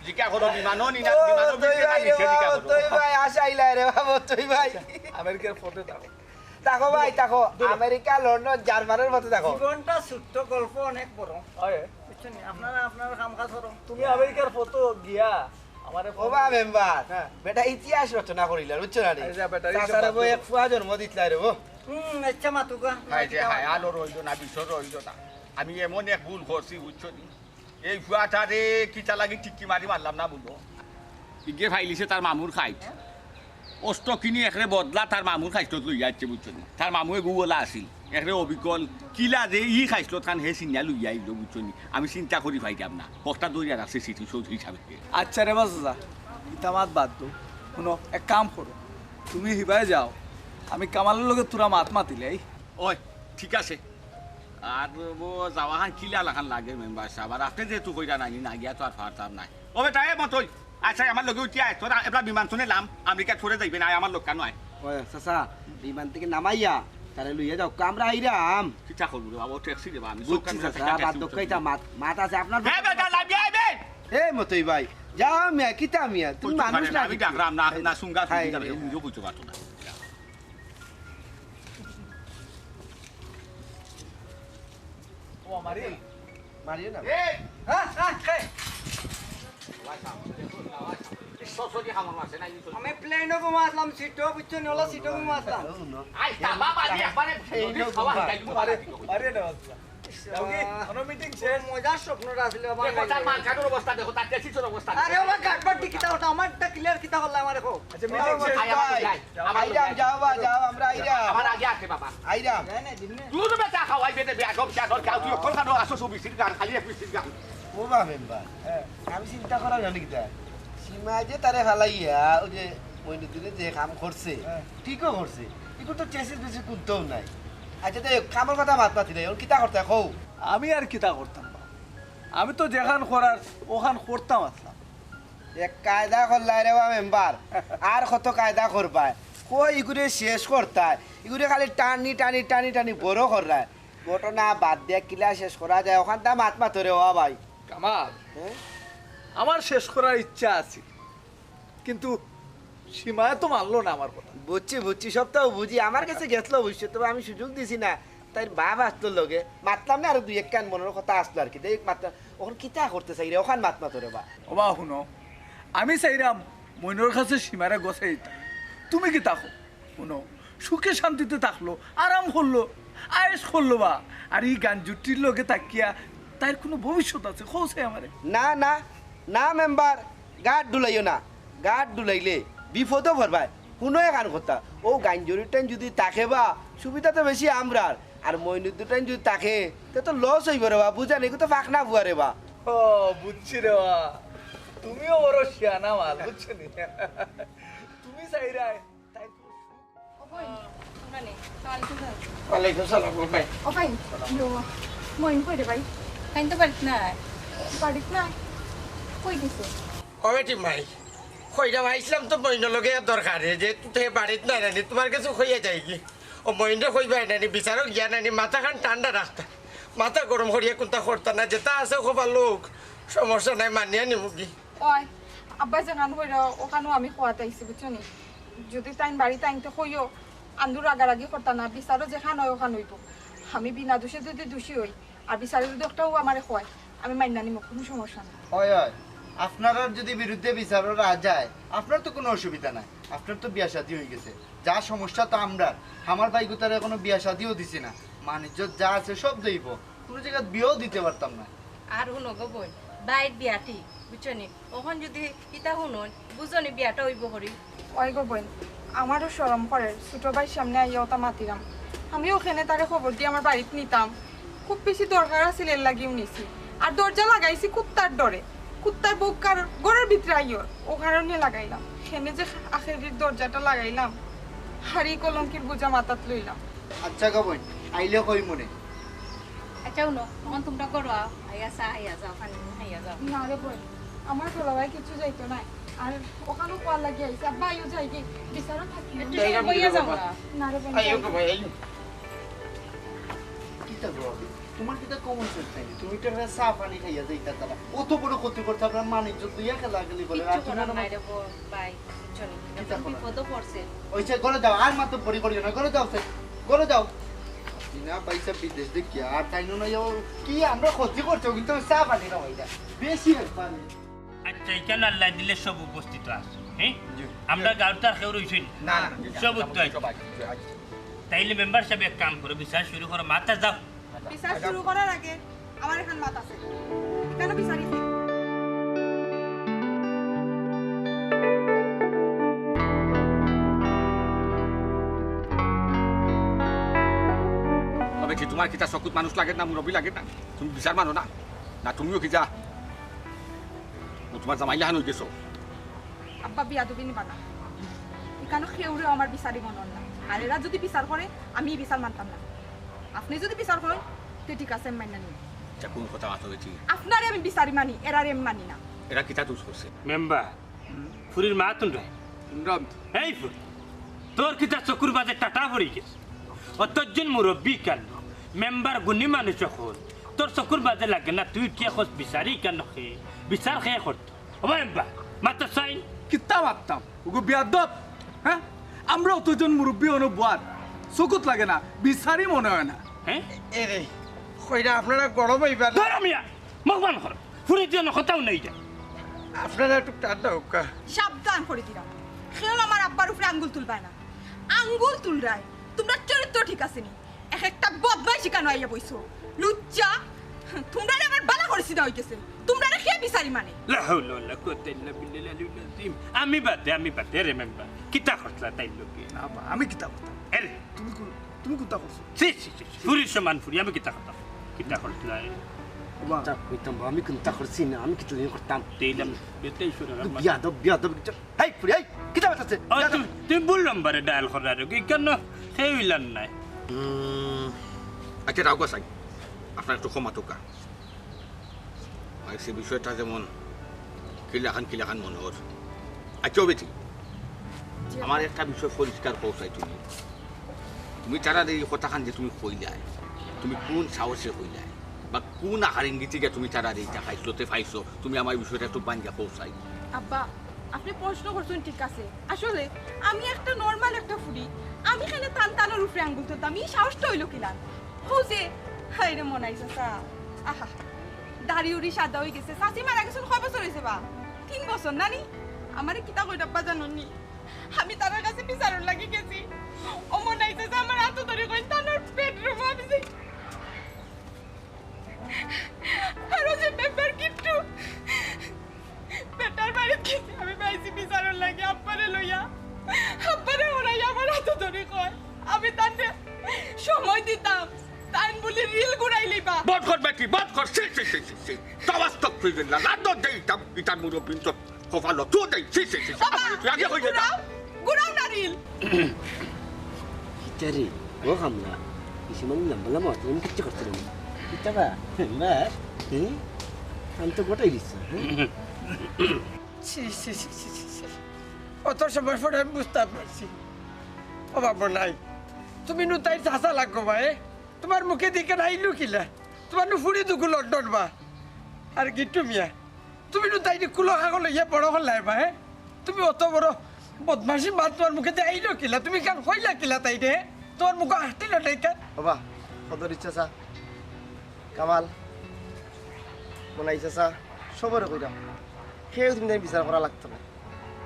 জিকা করো, বিমানও নি না, ও, বিমানও তুই বিমানও ভাই রে নিচে জিকা বাবা, করো। তুই ভাই, আশাইলাই রে বাবা, তুই ভাই। আমেরিকার পথে থাকো। থাকো ভাই, থাকো। দূরে। আমেরিকা, লন্ডন, জার্মানির পথে থাকো। জীবনটা ছোট্ট, গল্প অনেক বড়। অয়। বুঝছইন নি? আপনারা আপনারা কাম কাজ করো। তুমি আমেরিকার পথে গিয়া আমারে ও বা মেম্বার, হ্যাঁ। বেটা ইতিহাস রচনা করিলার, বুঝছো না রে? আরে যা বেটা, এই সব চাচার বাদ বউ দেও। এক ফুয়া জন্ম দিতলাই রে গো। হুম, আচ্ছা মাতুকা। হায় রে হায়, আলো রইল না, বিষর রইল না। আমি এমন এক ভুল করছি, বুঝছো নি? এই ফুয়াটারে কিতা লাগি টিক্কি মারি মারলাম না বুলো? ইগে ফাইলিছে তার মামুর খাইট। অষ্ট কিনি একরে বদলা তার মামুর খাইটত লইয়া আইছে, বুঝছো নি? তার মামু এগু ওলা আছিল, একরে অবিকল। কিলা যে ই খাইটত খান হে চিনিয়া লইয়া আইলো, বুঝছো নি? আমি চিন্তা করি পাইরাম না। হকটা ধরিয়া রাখছে স্মৃতিসৌধ হিসাবে। আচ্ছা রে বাস, যা, ইতা মাত বাদ দেও। হুনো, এক কাম করো, তুমি হিবায় যাও, আমি কামালর লগে থুড়া মাত মাতিলাই। ওই, ঠিক আছে। আর ও যাওয়া খান কিলা লাখান লাগে মেম্বার সাব, আর আপনে যেহেতু কইরা নাই, না গিয়া তো আর পারতাম নায়। ও বেটা, এ মতই, আচ্ছা, আমার লগে উঠি আয়, তোরা এবার বিমান চড়ে লাম, আমেরিকা চড়ে যাইবে না, আয় আমার লগে নয়। ওই চাচা, বিমান থাকি নামাইয়া তারে লইয়া যাও, আমরা আইরাম। কিতা করবো রে বাবা, ট্যাক্সি রে বাবা, আমি বুঝছি সরকার চাচা, ট্যাক্সি বাদ উঠতে দক্কাইতা দিবো। মাত, মাত আছে আপনার এ বেটা, লামিয়া আইবে। এ মতই ভাই, যাও মিয়া, কিতা মিয়া, তুমি কইতো মানুষ পারে না, না আমি কিতা? ডাকলাম না, না সুঙ্গা হ্যাঁ, সুঙ্গি রে। যাবে, উনিও কইতো পারতো না। ও মারি। মারিও না। এই! হ্যাঁ, হ্যাঁ, এই! সরাসরি খাবার মারছে না, এই তো। আমি প্লেনও ঘুমাসলাম, সিটও বুঝছো নি, ওলা সিটও ঘুমাসলাম। আই, তা বাবা, আজ একবারে এই নদীর লোক খাওয়া ঘুমায়। হিকাই দিবো। আরে, আরে না, আচ্ছা। যাও কি? আহ, কোনো মিটিং শেষ? মজার স্বপ্নটা আসলে আমার দেখো, তার লাগে। মার কার্ডের অবস্থা দেখো, তার টেসিসের অবস্থা দেখো। আরে, আমার কার্ডবার ঠিক কিতা ওটা, আমারটা ক্লিয়ার কিতা করলে আমার দেখো। আচ্ছা, মিটিং ও, শেষ। ভাই, যাও, যাও, যাও, আইরাম, যাও বা, যাও, আমরা আইরাম। আমার আগে আছে বাবা। আইরাম। না, না, দিন না। তুই তো বেটা খাওয়াই বেটা, বেয়াদব, বেয়াদব, যাও, তুই অখন খানো আসো, সব বিসির গান, খালি এক বিসির গান। ও বা মেম্বার, হ্যাঁ। আমি চিন্তা করাম জানি কিতা? সীমায় যে তারে ফালাইয়া, ওই যে মইনুদ্দিনে যে কাম করছে, হ্যাঁ। ঠিকও করছে। ইগু তো চেসিস বেসিস কুন্তাও নাই। আচ্ছা, যাই হোক, কামর কথা মাত মাতি নাই, অখন কিতা করতায় কও? আমি আর কিতা করতাম বা? আমি তো যেখান করার, ওখান করতাম আছলাম। এক কায়দা করলায় রে বা মেম্বার, আর কত কায়দা করবায়? কই ইগুরে শেষ করতায়, ইগুরে খালি টানি, টানি, টানি, টানি বড় কররায়। ঘটনা বাদ দিয়া কিলা শেষ করা যায়, ওখানতা মাত মাতো রে বা ভাই। কামাল, হ্যাঁ? আমার শেষ করার ইচ্ছা আছে, কিন্তু সীমায় তো মানলো না আমার কথা। বুঝছি, বুঝছি, সবতাউ বুঝি। আমার গেছে গেছলো অবশ্য, তবে আমি সুযোগ দিছি না। তাইর বাপ আছলো লগে, মাতলাম না, আরো দুই একখান মনর কথা আছলো আর কি। দেখ মাতলাম, অখন কিতা করতে চাইরে, ওখান মাত মাতো রে বা। ও বা হুনো, আমি চাইরাম মইনর কাছে সীমারে গছাই দিতাম। তুমি কিতা কও? হুনো, সুখে শান্তিতে থাকলো, আরাম করলো, আয়েশ করলো বা। আর ই গাঞ্জুটির লগে থাকিয়া তাইর কুনু ভবিষ্যৎ আছে? কও চাই আমারে। না, না, না মেম্বার, গাত ডুলাইও না। গাত ডুলাইলে বিপদো পড়বায়। হুনো এখান কথা, অউ গাঞ্জুটির টাইন যুদি থাকে বা, সুবিধা তো বেশি আমরার। আর মইনুদ্দিন টাইন যুদি থাকে, তে তো লস অইবো রে বা, বুঝা নি, ইগু তো ফাকনা ফুয়া রে বা। ও, বুঝছি রে বা। তুমিও বড় শিয়ানা মাল, বুঝছো নি? তুমি চাইরায়, তাই তো। ও বইন, তোমরা নেই। ওয়ালাইকুম সালাম। ওয়ালাইকুম সালাম, ও ভাই। ও ভাই, ইয়ো, মইন কই রে ভাই? তাইন তো বাড়িত নাই। বাড়িত নাই? কই গেছে? ও বেটি মাই, কইরাম আইছলাম তো মইনর লগে এক দরকারে, যে তুই বাড়িত নাই নানি, তুমার গেছে কইয়া যাইগি। ও মইনরে কইবায় নানি, বিচারো গিয়া নানি, মাথাখান ঠান্ডা রাখতা। মাথা গরম করিয়া কুন্তা করতা না, যেতা আছে কইবা লোক, সমস্যা নাই, মানিয়া নিমুগি। ওই, আব্বা যেখান কইরা, ওখানউ আমি কওয়াত আইছি, বুঝছো নি? যদি তাইন বাড়িত আইনতে কইও, আন্দুর রাগারাগি করতা না, বিচারো যেখান অয়, ওখান অইবো। আমি বিনা দোষে যদি দোষী অই, আর বিচারে যদি একটাউ আমারে কয়, আমি মাইন্না নিমু, কুনু সমস্যা নাই। অয়, অয়, আপনারার যদি বিরুদ্ধে বিচারো রায় যায়, আপনার তো কুনু অসুবিধা নাই, আপনার তো বিয়া শাদী অইগেছে। যা সমস্যা তো আমরার, আমার ভাইগুতারে এখনো বিয়া শাদীও দিছি না, মান ইজ্জত যা আছে সব যাইবো, কুনু জাগাত বিয়াও দিতে পারতাম না। আর হুনো গো বইন, ভাইর বিয়া ঠিক, বুঝছো নি? অখন যদি ইতা হুনইন, বুঝো নি বিয়াটা অইবো করি। ওই গো বইন, আমারও শরম করের, ছোট ভাইর সামনে আইয়া ওতা মাতিরাম। আমিও কেনে তারে খবর দি আমার বাড়িত নিতাম। খুব বেশি দরকার আছিল, এর লাগিউ নিছি। আর দরজা লাগাইছি কুত্তার ডরে। কুত্তায় বউক্কার ঘরর ভিতরে আইয়র, ও কারণে লাগাইলাম। কেনে যে আখেরির দরজাটা লাগাইলাম, হারি কলঙ্কির বুঝা মাথাত লইলাম। আচ্ছা গো বইন, আইলে কইমুনে। আচ্ছা, হুনো, অখন তুমরা ঘরো আও, আইয়া চা খাইয়া যাও, পানি খাইয়া যাও। না রে বইন, আমার দুলাভাই কিচ্ছু যাইতো নায়। আর ওখানও কওয়ার লাগি আইছি, আব্বা আইও যাইগি, বিচারো থাকি। একটু সময় বইয়া যাও না। না রে বইন, আইও যাইগি। গো ভাই, আইও। কিতা গো, তুমার কিতা common sense নাই? তুমি তো একটা চা পানি খাইয়া যাইতা তারা। অত বড় ক্ষতি করতে আপনার মান ইজ্জত লইয়া খেলাখেলি করে। আর কিচ্ছু তুমি করার আমার নাই রে বইন, ভাই। বুঝছো নি? কিতা এখন করার? বিপদও পড়ছে। ওই যে ঘরে যাও, আর মাতব্বরি করিও না, ঘরে যাও, সে, ঘরে যাও। হাসিনা পয়সা বিদেশ দেখিয়া, আর তাই নয় ও কি আমরা ক্ষতি করছে, ও কিন্তু চা পানি না হইলা। বেশি একবারে। আচ্ছা, ইখান আল্লায় দিলে সব উপস্থিত আছে, হ্যাঁ? জি। আমরা গাঁওর তো আর কেউ রইছি না। না, না, না, সব উত্তর আছে। সব আছে, সব আছে। তাইলে মেম্বার সাব এক কাম করো, বিচার শুরু করো, মাথা যাও। বিচার শুরু করার আগে আমার এখান মাত আছে। কেন বিচারি? তবে কি তুমার কিতা চকুত মানুষ লাগে না, মুরব্বি লাগে না? তুমি বিচার মানো না? না তুমিও কিতা ও তুমার জামাই লাখান অইগেছো? আব্বা, বিয়াদবি নিবা না। ইখানো কেউরেও আমার বিচারি মনর না। আর এরা যদি বিচার করে, আমি ই বিচার মানতাম না। আপনে যদি বিচার করইন, তে ঠিক আছে, আমি মাইন্না নিমু। আচ্ছা, কুন কথা মাতো বেটি? আপনারে আমি বিচারি মানি, এরারে আমি মানি না। এরা কিতা দোষ করছে? মেম্বার, ফুরির মা তুন রে। এই ফুরি, তোর কিতা চকুর বাজে টাটা পড়ি গেছে? অতজন মুরব্বি কেন? মেম্বার গুণী মানুষ অখন। তোর চকুর বাজে লাগে না, তুই কিয়া কস বিচারি কেন খে? বিচার খে করতো। ও মেম্বার, মাতো চাই। কিতা মাততাম? ওগো বিয়াদব, হ্যাঁ? আমরা অতজন মুরব্বি অনো বুয়ার, চকুত লাগে না, বিচারি মনে হয় না। হ্যাঁ? এরে, কইরা আপনারা গরম অইবা না। ধরো মিয়া, মুখ বন্ধ করো। ফুরি দিয়া কথাও নাই যা। আপনারা একটু ঠান্ডা হউক্কা। সাবধান করি দিরাম। কেউ আমার আব্বার উপরে আঙ্গুল তুলবায় না। আঙ্গুল তুলরায়। তুমরার চরিত্র ঠিক আছে নি। এক একটা বদমাইশ ইখানো আইয়া বইছো। লুচ্চা। তুমরারে আমার বালা করি চিনা অইগেছে। তুমরারে কে বিচারি মানে? লা হাওলা ওয়ালা কুওয়াতা ইল্লা বিল্লাহিল আলিয়্যিল আযীম। আমি বাদে, আমি বাদে রে মেম্বার। কিতা করছলা তাইর লগে? না বা, আমি কিতা করতাম? এরে। তুমি কোন, তুমি কুনতা করছো? ছি, ছি, ছি, ছি। ফুরির সমান ফুরি, আমি কিতা করতাম? কিতা করছলা? ওবা। কিতা কইতাম বা, আমি কুনতা করছি না, আমি কিতা জানি করতাম। তেইলাম, বেটাই শুনে আমার বিয়াদব, বিয়াদব, কিতা? হেই, ফুরি, হেই, কিতা মাতাছে? ও, বিয়াদব। তুমি, তুমি ভুল নম্বরে ডায়াল করার, কি কেন? সেই হইলার নাই। উম, আচ্ছা, রাখো সাই। আপনার একটু ক্ষমা দরকার। আর সে বিষয়টা যেমন কিলাখান কিলাখান মনে হর। আচ্ছা, বেটি, জি। আমার একটা বিষয় পরিষ্কার কও চাই তুমি। তুমি তারারে এই কথাখান যে তুমি কইলায়, তুমি কোন সাহসে কইলায়? বা কোন আহার ইঙ্গিতে গিয়া তুমি তারারে ইটা খাইছলতে পাইছো? তুমি আমার বিষয়টা একটু বাঙ্গিয়া কও চাই। আব্বা, আপনে প্রশ্ন করছইন ঠিক আছে। আসলে আমি একটা নরমাল একটা ফুরি। আমি কেনে তান তানর উপরে আঙ্গুল তুলতাম? ই সাহসটা অইলো কিলান? হউ যে, হায়রে মনাই চাচা। আহা, দাড়ি উড়ি সাদা অইগেছে। চাচি মারা গেছইন কয় বছর অইছে বা? তিন বছর না নি? আমারে কিতা কইরা আব্বা জানইন নি? আমি তারার কাছে বিচারর লাগি গেছি। ও মনাই চাচা আমার আতো ধরি কইন, তানর বেডরুমো আমি যাই। আর ও যে মেম্বার কিট্টু, বেটার বাড়িত গেছি আমি পাইছি বিচারর লাগি আব্বারে লইয়া। আব্বারে ওরাই আমার আতো ধরি কয়, আমি তানরে সময় দিতাম, তাইন বুলি রিল ঘুরাই লইবা। বন্ধ কর বেটি, বন্ধ কর। ছি, ছি, ছি, ছি, ছি। তাওয়াজ তক ফিরে না, লাদ দে ইটা, ইটার মুরব্বিন তো। কপালো তো দেই, ছি, ছি, ছি, ছি। বাবা, আমার তুই আগে হয়ে যা। ঘুরাও, ঘুরাও না রিল। কিতা রে, ও কামলা, কিছু মানে লম্বা লম্বা হতো, আমি কিচ্ছু করতে পারি না। কিতা বা, বা, হুম? আমি তো গোটাই দিচ্ছি, হ্যাঁ? ছি, ছি, ছি, ছি, ছি, ছি। অত সময় পরে আমি বুঝতাম পারছি। ও বাবা নাই, তুমি নু তাইর চাচা লাগো বা, এ? তুমার মুখে দেখে আইলো কিলা? তুমার নু ফুড়ি দুগু লন্ডন বা। আর গিট্টু মিয়া, তুমি নু তাইরে কুলো খাগো লইয়া বড় করলায় বা, এ? তুমি অত বড় বদমাশি মাত তুমার মুখে দিয়া আইলো কিলা? তুমি কেন কইলা কিলা তাইরে? তুমার মুখে আটতিলো না কেন? বাবা, কত ইচ্ছা চা। কামাল, মনাই চাচা, সবরে কইরাম। কেউ তুমি তাই বিচার করা লাগতো না।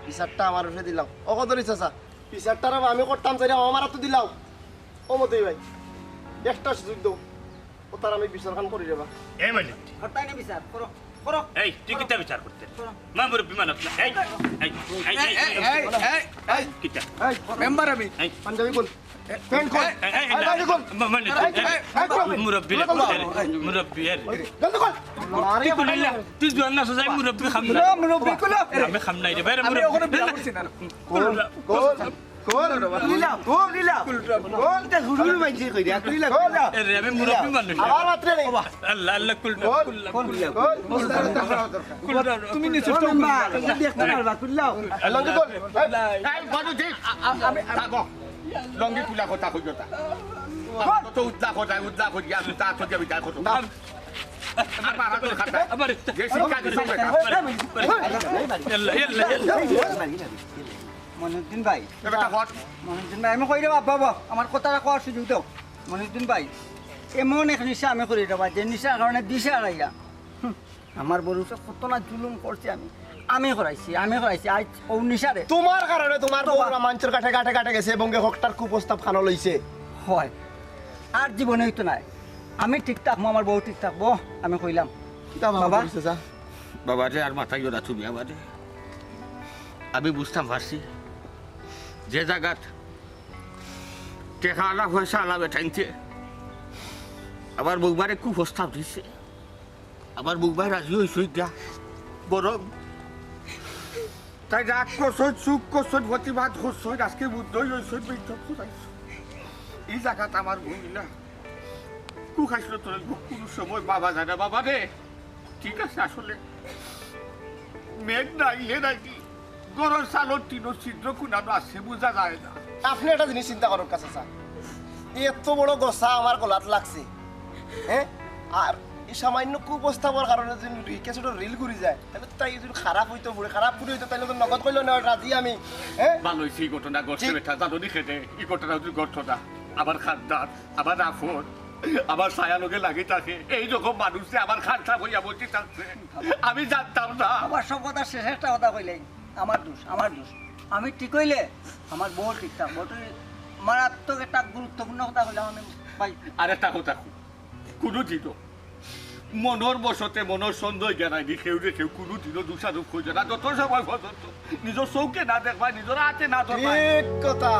বিচারটা আমার উপরে দিলাম। ও কদরি চাচা, বিচারটা রে আমি করতাম চাইরাম, আমার হাতো দিলাও। ও মতই ভাই, একটা সুযোগ দাও। ও তার আমি বিচারখান করি রে বা। এই মালিক। করতাই না বিচার, করো, করো। এই, তুই কিতা বিচার করতে? করো। মা মুরব্বি মানুষ না। এই, এই, এই, এই, এই, এই, এই, এই, এই, কিতা? এই, মেম্বার আমি। এই। পাঞ্জাবি কোন? প্যান্ট কোন? এই, এই, এই, এই, না, দাড়ি কোন? মা-, মানে, এই, এই, এই, এই, এই, মুরব্বি রে, তুই কোন? এই, মুরব্বি রে। জলদি কোন? তুই কোন ইলা? তুই জোয়ান না, সোজাই মুরব্বি খাম না। না, মুরব্বি কোন? আমি খাম নাই রে, ভাই, রে, আমি মুরব্বি। ওখানে বিয়া করছি না। কোন? কোন? কোন? লীলা, কোন লীলা? কোন তে হুড়ুর মাইনষে কইরা, কোন লীলা? কোন? এ রে, আমি মুরব্বি মানুষ। আমার মাত্রে নেই। আল্লাহ, আল্লাহ, কুল, কোন? কুল, কোন? কুল, কোন? কোন? কুল, তুমি নিচে কোন চোখ মেম্বার? দেখতে পারবা, কুল লাও। লঙ্গি কোন? এই, এই, বাবু, ঠিক। আ-, আ-, আমি, আমি থাকো। লঙ্গি খুলা কথা কইও তা। তো উদলা কথা, উদলা করিয়া, আমি তা করিয়া বিদায় করো। আর মারা তোর খাতা। আমার যে শিক্ষা দিছো বেটা। এল্লা, এল্লা, এল্লা। মনিউদ্দিন ভাই। এ বেটা হট। মনিউদ্দিন ভাই, আমি কই রে বাবা, বাবা, আমার কথাটা কওয়ার সুযোগ দাও। মনিউদ্দিন ভাই, এমন এক নিশা আমি করি রে বা, যে নিশার কারণে দিশা হারাইয়া। হুম। আমার বউর উপরে কত না জুলুম করছি আমি। আমি করাইছি, আমি করাইছি, আইজ অউ নিশারে। তুমার কারণে তুমার বউ মানষর কাঠে কাঠে কাঠে গেছে এবং হকটার কুপ্রস্তাব খানো লইছে। হয়, আর জীবনে অইতো নায়। আমি ঠিক থাকমু, আমার বউ ঠিক থাকবো, আমি কইলাম। কিতা বাবা বাবা? কইছে যা? বাবা রে, আর মাথায় ওরা তুমি আমারে। আমি বুঝতাম পারছি, যে জাগাত টেকা আলা পয়সা আলা বেটাইন্তে আমার বউবারে কুপ্রস্তাব দিছে। আমার বউবায় রাজি অইছইন গিয়া। বরং তাইন রাগ করছইন, সুখ করছইন, প্রতিবাদ করছইন, আজকে বুদ্ধ অইছইন, বৈঠক করাইছইন। ই জাগাত আমার বউ না। কুখাইছিল তোর কুনু সময় বাবা জানে, বাবা রে। ঠিক আছে, আসলে মেঘ নাইলে নাকি ঘরর চালর টিনর ছিদ্র কুনানো আছে, বুঝা যায় না। আপনে একটা জিনিস চিন্তা করউক্কা চাচা, এত বড় গোছা আমার গলাত লাগছে, হ্যাঁ? আর ই সামান্য কুপ্রস্তাবর কারণে যদি ক্যাসেটর রিল ঘুরি যায়, তাইলে তো তাই যদি খারাপ অইতো পুড়ে, খারাপ পুড়ে অইতো, তাইলে তো নগদ কইলো না, রাজি আমি, হ্যাঁ? ভালা অইছে ই ঘটনা ঘটছে বেটা, জানো নি কেনে? ই ঘটনা যদি ঘটতো না, আমার খান্দান, আমার আফন, আমার ছায়া লগে লাগি থাকে, এই রকম মানুষে আমার খান্দান অইয়া বসে থাকছে। আমি জানতাম না। আমার সব কথা শেষ, একটা কথা কইলাই, আমার দোষ, আমার দোষ। আমি ঠিক অইলে আমার বউ ঠিক থাকবো। তুই মারাত্মক একটা গুরুত্বপূর্ণ কথা কইলাম আমি, ভাই। আর একটা কথা কই, কুনুদিনও মনর বশতে, মনর সন্দেহ জ্ঞানাই দি কেউরে কেউ কুনুদিনও দোষারোপ করিও না। যত সময় পর্যন্ত নিজর চউখে না দেখবায়, নিজর আতে না ধরবায়। ঠিক কথা।